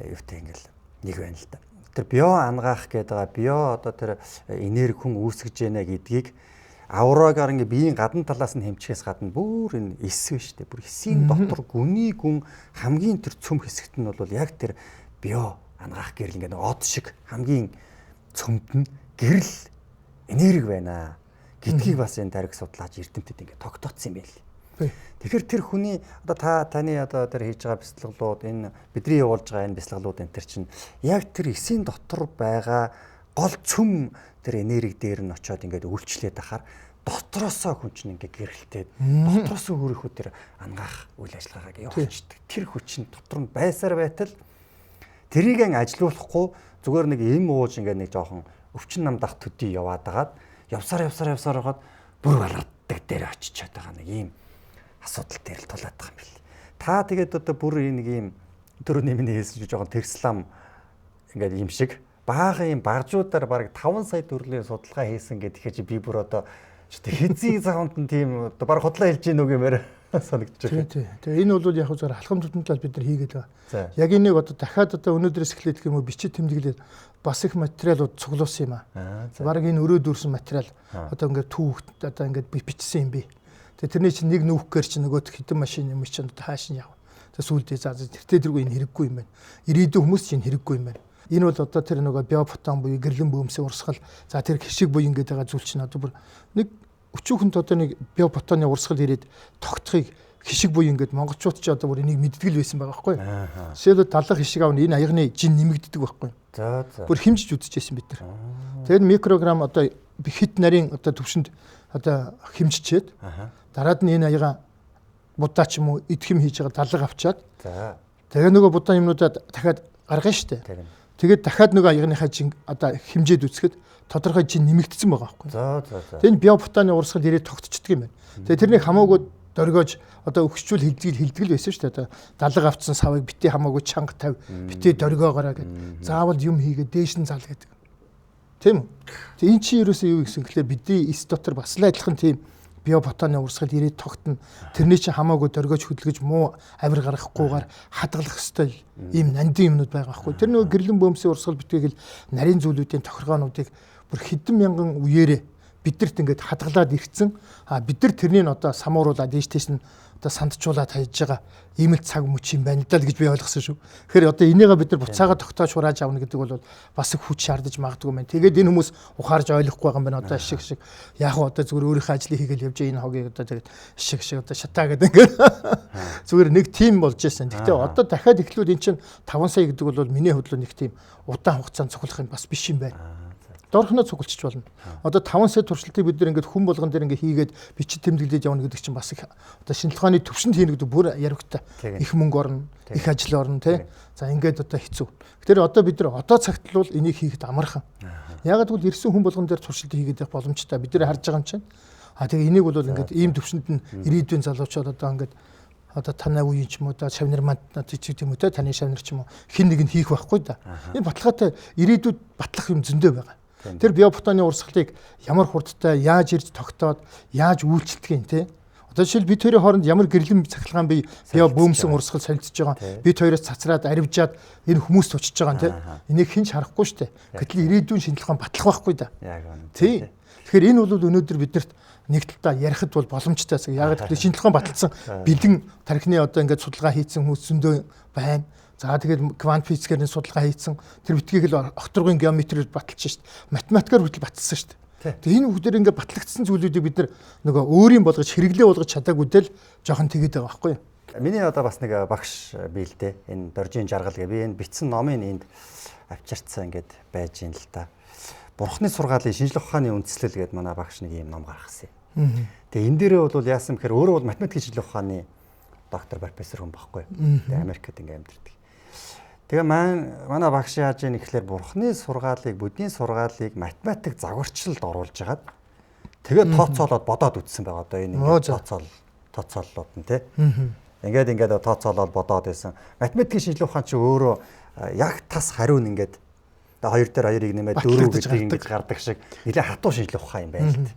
юутай ингээд нэг байна л да. Тэр био ангаах гэдэг байгаа био одоо тэр энерги хүн үүсгэж яана гэдгийг авраагаар ингээ биеийн гадна талаас нь хэмжихээс гадна бүр энэ эс биш үү? Бүр эсийн дотор гүний гүн хамгийн тэр цөм хэсэгт нь бол яг тэр био ангаах гэрэл ингээ од шиг хамгийн цөмд нь гэрэл энерги байна гэдгийг бас энэ тариг судлаач эрдэмтэд ингээд тогтооцсон юм байл. Тэгэхээр тэр хүний одоо та таны одоо тэр хийж байгаа бяцлаглууд энэ бидний явуулж байгаа энэ бяцлаглууд энэ төр чинь яг тэр эсийн дотор байгаа гол цөм тэр энерги дээр нь очиод ингээд үйлчлээд ахаар дотроосоо хүн чинь ингээд гэрэлтээд дотроосоо өөрийнхөө тэр ангаах үйл ажиллагаагаа явуулчихдаг. Тэр хүч нь дотор нь байсаар байтал тэрийг ажилуулахгүй зүгээр нэг эм ууж ингээд нэг жоохон өвчин намдах төдий яваад агаад явсаар яваад бүр балгардаг дээр очичоод байгаа нэг ийм асуудал дээр л тулаад байгаа юм бэл. Та тэгээд одоо бүр нэг ийм түрүүний миний хэлсэн чинь жоохон тэрслам ингээд юм шиг баахан ийм багжуудаар бараг 5 сая төгрөгийн судалгаа хийсэн гэхээр чи би бүр одоо хэзээ заванд нь тийм одоо бараг худлаа хэлж гин үг юмэр санагдаж байна. Тий. Тэгээ энэ бол яг зөв алхам тутамдлал бид нар хийгээд байгаа. Яг энийг одоо дахиад одоо өнөөдрөөс эхлээд гэх юм уу бичиг тэмдэглээд бас их материалууд цуглуулсан юм аа. Бараг энэ өрөө дүүрсэн материал одоо ингээд түүхт одоо ингээд бичсэн юм би. Тэгээ тэрний чинь нэг нүүхгээр чинь нөгөөх хэдэн машин юм чинь одоо хааш нь яв. Тэгээ сүүлдээ за тэртээ тэргүй энэ хэрэггүй юм байна. Ирээдүйн хүмүүс чинь хэрэггүй юм байна. Энэ бол одоо тэр нөгөө биофотон буюу гэрлэн бөөмсийн урсгал за тэр хишиг буян гэдэг байгаа зүйл чинь одоо бүр нэг өчүүхэнд одоо нэг биофотоны урсгал ирээд тогтхыг хишиг буян гэдэг монголчууд ч одоо бүр энийг мэддэг л байсан байгаа байхгүй. Жишээлбэл талах хишиг аавна энэ аягны жин нэмэгддэг байхгүй. За за. Бүр хэмжиж үзчихсэн бид нар. Тэгээд микрограмм одоо хит нарийн одоо төвшөнд одоо хэмжичээд дараад нь энэ аяга будаа ч юм уу идэх юм хийж байгаа талаг авчаад тэгээ нөгөө будаа юмнуудаа дахиад гаргана штэ. Тэгээд дахиад нөгөө аягныхаа жин одоо хэмжээд үзэхэд тодорхой жин нэмэгдсэн байгаа байхгүй. За за за. Тэгээд биофотоны урсгал ирээд тогтчихдөг юм байна. Тэгээд тэрнийг хамаагүй дөргиож одоо өгчүүл хилдэг байсан шүү дээ. Одоо далаг авцсан савыг битээ хамаагүй чанга тавь, битээ дөргиогоорой гэд. Заавал юм хийгээд дээш нь зал гэдэг. Тийм үү? Тэгээд эн чинь ерөөсөө юу гэсэн гэхлээр бидний эс дотор бас л адилхан тийм биофотоны урсгал ирээд тогтно. Тэрний чинь хамаагүй дөргиож хөдөлгөж муу авир гаргахгүйгээр хадгалах ёстой ийм нандин юмнууд байгаа байхгүй. Тэр нөгөө гэрлэн бөөмсийн урсгал битгийг л нарийн зүйлүүдийн тохиргоонуудыг бүр хэдэн мянган үеэрээ бидэрт ингээд хадгалаад ирсэн. А бид нар тэрнийг одоо самууруулад ийш тийш нь одоо сандчуулаад хайж байгаа ийм л цаг мөч юм байна л да гэж би ойлгосон шүү. Тэгэхээр одоо энийгээ бид нар буцаага тогтоож хурааж авна гэдэг бол бас их хүч шаардаж магадгүй юм байна. Тэгээд энэ хүмүүс ухаарж ойлгохгүй байгаа юм байна. Одоо шиг шиг яг одоо зүгээр өөрийнхөө ажлыг хийгээл явж энэ хогийг одоо тэгээд шиг шиг одоо шатаа гэдэг ингээд зүгээр нэг тим болж байсан. Гэхдээ одоо дахиад эхлүүл эн чинь 5 сая гэдэг бол миний хувьд нэг тийм удаан хугацаанд цуглах юм бас биш юм байна. Дорхноо цуглчих болно. Одоо 5 сая туршилтыг бид нар ингээд хүн болгон дээр ингээд хийгээд бичиг тэмдэглээд явна гэдэг чинь бас их одоо шинжилгээ ухааны төвшөнд хийнэ гэдэг бүр яригтай. Их мөнгө орно, их ажил орно тий. За ингээд одоо хэцүү. Тэгэхээр одоо бид нар одоо цагт л бол энийг хийхэд амархан. Яагаад гэвэл ирсэн хүн болгон дээр туршилт хийгээд явах боломжтой. Бид нар харж байгаа юм чинь. А тэгээ энийг бол ингээд ийм төвшөнд нь ирээдүйн залуучууд одоо ингээд одоо танай үеийн ч юм уу да шавнар манд ч юм уу те таны шавнар ч юм уу хин нэг нь хийх байхгүй да. Энэ баталгаатай ирээдүйд батлах юм зөндөө байгаа. Тэр биофотоны урсгалыг ямар хурдтай яаж ирж тогтоод яаж үйлчлдэг юм те. Одоо жишээл бид хоёрын хооронд ямар гэрлэн цахилгаан бие био бөөмсөн урсгал солилцож байгаа. Бид хоёроос цацраад аривжаад энэ хүмүүст очиж байгаа юм те. Энийг хэн ч харахгүй штэ. Гэтэл ирээдүйн шинжилгээ ухаан батлах байхгүй да. Тий. Тэгэхээр энэ бол өнөөдөр биднэрт нэг талдаа ярихад бол боломжтой цаг. Яг гэвэл шинжилгээ ухаан баталсан бэлэн тархины одоо ингээд судалгаа хийсэн хүмүүс зөндөө байна. За тэгээд квант физикээр нь судалгаа хийсэн. Тэр битгийг л окторгын геометрээр баталж шít. Математикаар хүртэл баталсан шít. Тэгээд энэ бүгдээр ингээд батлагдсан зүйлүүдийг бид нар нөгөө өөрийн болгож хэрэглээ болгож чадаагүй дэл жоохон тэгээд байгаа байхгүй юу? Миний одоо бас нэг багш бий л дээ. Энэ Доржийн жаргал гэ. Би энэ бичсэн номын энд авчирцсан ингээд байж ин л та. Бурхны сургаалын шинжлэх ухааны үндслэл гээд манай багш нэг ийм ном гаргасан юм. Тэгээ энэ дээрээ бол яасан бэхээр өөрөө бол математикийн шинжлэх ухааны доктор профессор хүн байхгүй. Тэгээ Америкт ингээд амьдардаг. Тэгээ манай багш яаж ийм гэхлээр бурхны сургаалыг, буддийн сургаалыг математик загварчлалд оруулж хагаад тэгээ тооцоолоод бодоод үтсэн байгаа. Одоо энэ ингээд тооцооллууд нь тий. Ингээд тооцоолоод бодоод байсан. Математикийн шинжлэх ухаан чи өөрөө яг тас хариу нь ингээд одоо 2 дээр 2-ыг нэмээд 4 гэдгийг ингэж гардаг шиг нэлээд хатуу шинжлэх ухаан юм байна л дээ.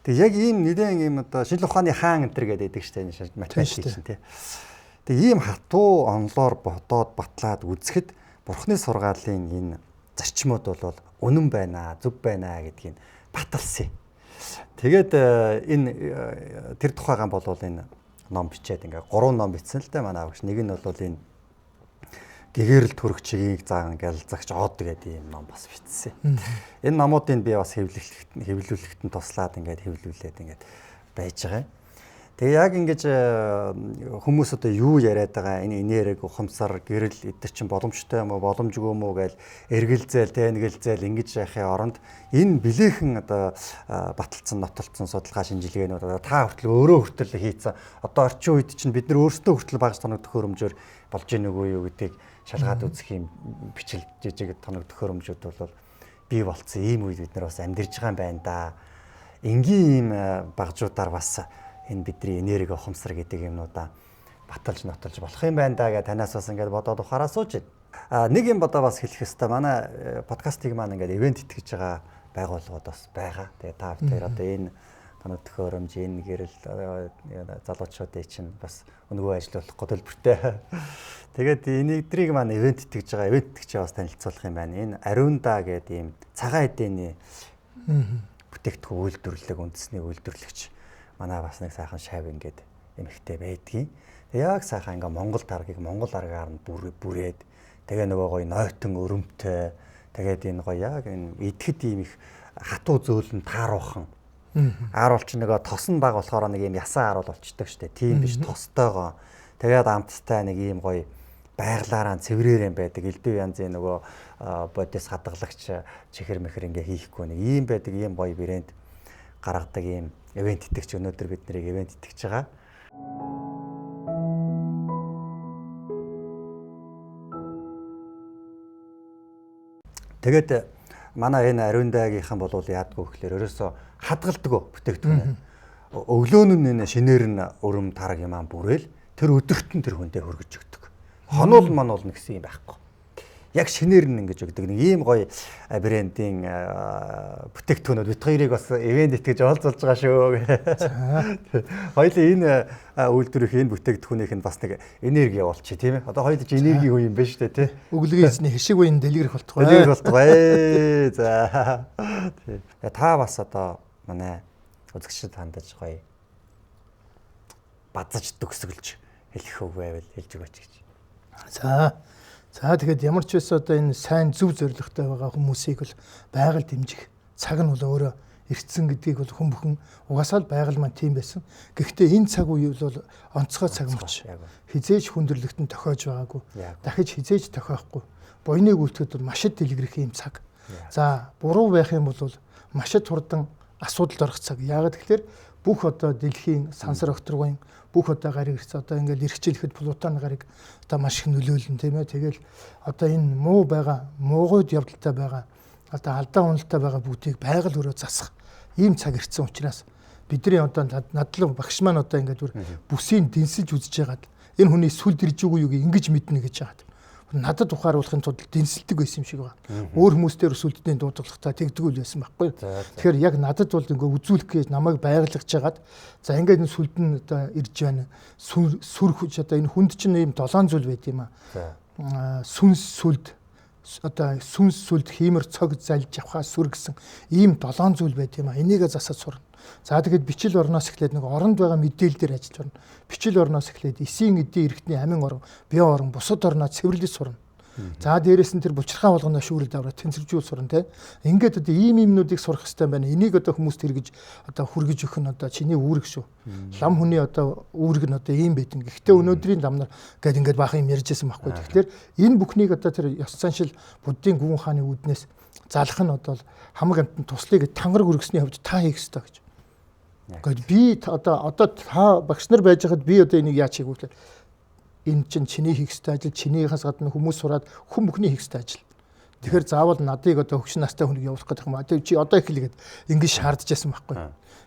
Тэгээ яг ийм нэлээд ийм одоо шинжлэх ухааны хаан энэ төр гэдэг шүү дээ математик чинь тий. Тэгээ ийм хатуу онлоор бодоод батлаад үзэхэд бурхны сургаалын энэ зарчмууд бол үнэн байна, зөв байна гэдгийг баталсан. Тэгээд энэ тэр тухайгаан болвол энэ ном бичээд ингээ 3 ном бичсэн л дээ манай авагч. Нэг нь бол энэ Гэгэрэл төрөх чигийг заан гялзагч од гэдэг ийм ном бас бичсэн. Энэ номуудыг би бас хэвлүүлэхэд нь туслаад ингээд хэвлүүлээд ингээд байж байгаа юм. Тэгээ яг ингэж хүмүүс одоо юу яриад байгаа энэ энерги, ухамсар, гэрэл эдгээр чинь боломжтой юм уу, боломжгүй юм уу гэж эргэлзээл, тэнгэлзээл ингэж яхахын оронд энэ билээхэн одоо баталсан, нотолцсон судалгаа шинжилгээнүүд одоо та хүртэл өөрөө хүртэл хийцэн. Одоо орчин үед чинь бид нар өөрсдөө хүртэл багаж тоног төхөөрөмжөөр болж ийн үгүй юу гэдгийг шалгаад үзэх юм бичил жижиг тоног төхөөрөмжүүд бол бий болцсон. Ийм үед бид нар бас амьдарч байгаа юм байна да. Энгийн ийм багжуудаар бас энэ бидний энерги, ухамсар гэдэг юмнуудаа баталж нотолж болох юм байна да гэж танаас бас ингээд бодоод ухаараа сууж байна. А нэг юм бодоо бас хэлэх ёстой. Манай подкастыг маань ингээд ивент итгэж байгаа байгууллагууд бас байгаа. Тэгээ та бүхэн одоо энэ тоног төхөөрөмж, энэ гэрэл залуучуудыг чинь бас өнгөө ажиллуулах төлбөртэй. Тэгээд энэ эдрийг маань ивент итгэж байгаа. Ивент итгэгчээ бас танилцуулах юм байна. Энэ Ариунда гэдэг ийм цагаан эдэний бүтээгдэхүүн үйлдвэрлэг, үндэсний үйлдвэрлэгч манай бас нэг сайхан шав ингээд эмэгтэй байдгийн. Тэгээ яг сайхан ингээ Монгол таргийг Монгол аргаар нь бүрээд тэгээ нөгөө гоё нойтон өрөмтэй тэгээд энэ гоё яг энэ идэхэд ийм их хатуу зөөлөн тааруухан. Аар бол чи нөгөө тос нь баг болохоор нэг ийм ясан аар бол болчдөг штэ. Тийм биш тостойгоо. Тэгээд амттай нэг ийм гоё байглаараа цэврээр юм байдаг. Элдв янзын нөгөө бодис хадгалагч чихэр мэхэр ингээ хийхгүй нэг ийм байдаг ийм гоё брэнд гаргадаг ийм ивент итгэгч өнөөдөр бид нарыг ивент итгэж байгаа. Тэгээд манай энэ Ариундагийнхан бол яадгүй гэхлээр ерөөсөө хадгалдаггүй бүтээгдэхүүнээ. Өглөө нь энэ шинээр нь өрөм тараг юм аа бүрээл тэр өдөрт нь тэр хүндээ хөргөж өгдөг. Хонуул мануул нэгсэн юм байхгүй. Яг шинээр нь ингэж өгдөг. Нэг ийм гоё брендийн бүтээгдэхүүнүүд бид хоёрыг бас ивент итгэж олзолж байгаа шүү. Хоёулаа энэ үйлдвэрийн энэ бүтээгдэхүүнийх нь бас нэг энерги явуулчих тийм ээ. Одоо хоёул чи энерги хүн юм байна шүү дээ тий. Өглөгийн эзний хэшиг үеийн дэлгэрэх болтугай. Дэлгэрэх болтугай. За. Та бас одоо манай үзэгчдэд хандаж гоё базаж төгсгөлж хэлэх үг байвал хэлж өгөөч гэж. За. За тэгэхэд ямар ч байсан одоо энэ сайн зөв зорилготой байгаа хүмүүсийг бол байгаль дэмжих цаг нь бол өөрөө эртсэн гэдгийг бол хүн бүхэн угаасаа л байгаль маань тийм байсан. Гэхдээ энэ цаг үе бол онцгой цаг мөч. Хизээж хүндрэлтэн тохиож байгаагүй. Дахиж хизээж тохиохгүй. Буйныг үлдэхэд бол маш их дэлгэрэх юм цаг. За буруу байх юм бол маш их хурдан асуудалд орох цаг. Яагаад гэхээр бүх одоо дэлхийн сансар огторгуйн бүх одоо гариг ирсэн одоо ингээл эрхчлэхэд Плутон гариг одоо маш их нөлөөлнө тийм ээ. Тэгэл одоо энэ муу байгаа, муугууд явдалтай байгаа, одоо алдаа уналтай байгаа бүгдийг байгаль өрөө засах ийм цаг ирсэн учраас бидний одоо надлуу багш маань одоо ингээд бүр бүсийн дэнсэж үзэж байгаад энэ хүний сүлд ирж үгүй юуг ингэж мэднэ гэж яагаад надад ухааруулахын тулд дэнсэлдэг байсан юм шиг байна. Өөр хүмүүстээр сүлдний дуудлагатай тэгдэг үл байсан байхгүй. Тэгэхээр яг надад бол ингээ үзүүлэх гэж намайг байглаж хагаад за ингээд энэ сүлд нь одоо ирж байна. Сүр хүч одоо энэ хүнд чинь ийм долоон зүйл байд юм аа. Сүнс сүлд одоо сүнс сүлд хиймэр цог залж явхаа сүр гэсэн ийм долоон зүйл байд юм аа. Энийгээ засаад сурна. За тэгэхэд бичил орноос эхлээд нэг оронд байгаа мэдээлэл дээр ажиллаж байна. Бичил орноос эхлээд эсийн эдийн эрхтний амин орон, био орон, бусад орноо цэвэрлэж сурна. За дээрээс нь тэр булчирхай болгоно шүүрэл давраа тэнцвэржүүл сурна те. Ингээд одоо ийм юмнуудыг сурах хэрэгтэй байна. Энийг одоо хүмүүст хэрэгж одоо хүргэж өгөх нь одоо чиний үүрэг шүү. Лам хүний одоо үүрэг нь одоо ийм байдаг. Гэхдээ өнөөдрийн лам нар гээд ингээд баахан юм ярьж байсан байхгүй. Тэгэхээр энэ бүхнийг одоо тэр ёс заншил буддын гүн хааны үүднээс залах нь одоо хамаг амтан туслыг тангараг өргөсний хувьд та хийх ёстой гэж. Гэхдээ би одоо та багш нар байж байхад би одоо энийг яаж хийх вэ гэхээр энэ чинь чиний хийх ёстой ажил, чинийхээс гадна хүмүүс сураад хүн бүхний хийх ёстой ажил. Тэгэхээр заавал надыг одоо хөгшин настай хүнийг явуулах гэдэг юм аа. Тэр чи одоо эхлэгээд ингэж шаардж байсан байхгүй.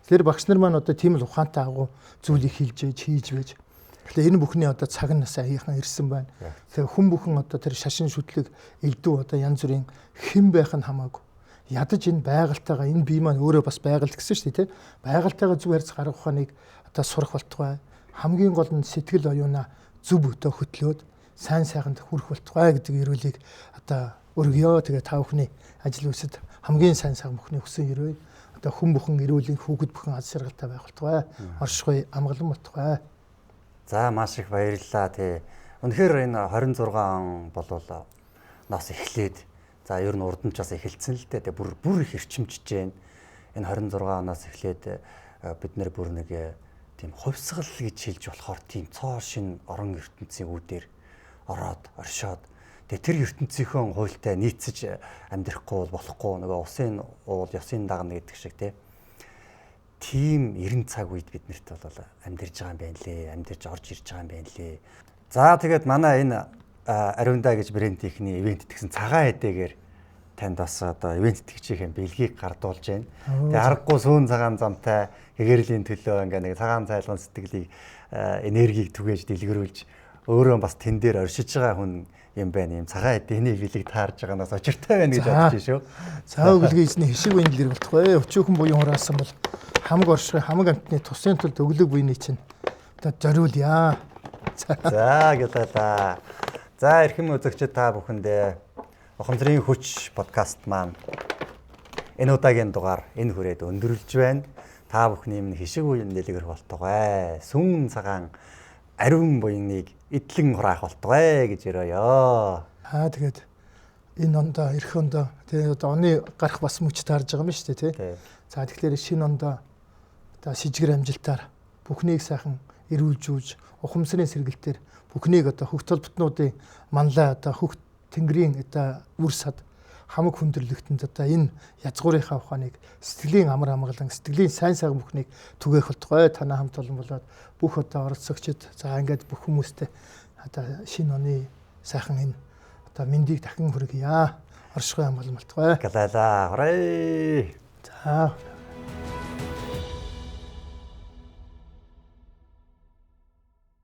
Тэгэхээр багш нар маань одоо тийм л ухаантай агуу зүйлийг хэлж ээж хийж байж. Тэгэхээр энэ бүхний одоо цаг нь насаа хийхэн ирсэн байна. Тэгэхээр хүн бүхэн одоо тэр шашин шүтлэг элдв одоо янз бүрийн хэн байх нь хамаагүй. Ядаж энэ байгальтайгаа энэ бие маань өөрөө бас байгаль гэсэн шүү дээ, тэ. Байгальтайгаа зөв харьц гаргах ухааныг одоо сурах болтугай. Хамгийн гол нь сэтгэл оюунаа зөв өтөө хөтлөөд сайн сайханд хүрэх болтугай гэдэг ерөөлийг одоо өргөё. Тэгээ та бүхний ажил үйлсэд хамгийн сайн сайхан бүхний хүсэн ерөөе. Одоо хүн бүхэн эрүүлийн хүүхэд бүхэн аз жаргалтай байх болтугай. Оршихуй амгалан болтугай. За маш их баярлалаа тий. Үнэхээр энэ 26 он болвол нас эхлээд за ер нь урд нь ч бас эхэлсэн л дээ. Тэгээ бүр их эрчимжиж байна. Энэ 26 оноос эхлээд бид нэр бүр нэг тийм хувьсгал гэж хэлж болохоор тийм цоо шин орон ертөнцийн үүдээр ороод оршоод тэгээ тэр ертөнцийнхөө хуультай нийцэж амьдрахгүй бол болохгүй, нөгөө усын уул ёсын дагна гэдэг шиг тийм 90 цаг үед бид нарт бол амьдарч байгаа юм байна лээ, амьдарч орж ирж байгаа юм байна лээ. За тэгээд манай энэ Ариундаа гэж брендийнхний ивент итгэсэн цагаан эдээгээр танд бас одоо ивент итгэгчийн бэлгийг гардуулж байна. Тэгээ аргагүй сүүн цагаан замтай гэгэрлийн төлөө ингээ нэг цагаан цайлган сэтгэлийг энергийг түгээж дэлгэрүүлж өөрөө бас тэн дээр оршиж байгаа хүн юм байна. Юм цагаан эдээний бэлэг таарж байгаанаас очиртай байна гэж бодож шүү. За өглөгийн эзний хишиг буян дэлгэр болтугай. Өчүүхэн буян хураасан бол хамаг оршихуй хамаг амтны тусын тулд өглөг буйны чинь одоо зориулъя. За гэлээ. За эрхэм үзэгчид та бүхэндээ Ухамсарын хүч подкаст маань энэ удаагийн дугаар энэ хүрээд өндөрлөж байна. Та бүхний минь хишиг буян дэлгэрэх болтугай. Сүүн цагаан ариун буяныг эдлэн хураах болтугай гэж өрөөё. Аа тэгээд энэ ондоо эх ондоо тэгээд одоо оны гарах бас мөч таарж байгаа юм шүү дээ тий. За тэгэхээр шинэ ондоо одоо шижгэр амжилтаар бүхнийг сайхан эрүүлжүүлж ухамсарын сэргэлтээр бүхнийг одоо хөх толботнуудын манлай одоо хөх тэнгэрийн одоо үр сад хамаг хүндрэлтэнд одоо энэ язгуурынхаа ухааныг сэтгэлийн амар амгалан сэтгэлийн сайн сайхан бүхнийг түгээх болтугай. Танай хамт олон болоод бүх одоо оролцогчид за ингээд бүх хүмүүстэй одоо шинэ оны сайхан энэ одоо мэндийг дахин хүргье. Оршихуй амгалан болтугай. Галаалаа. Хорой. За.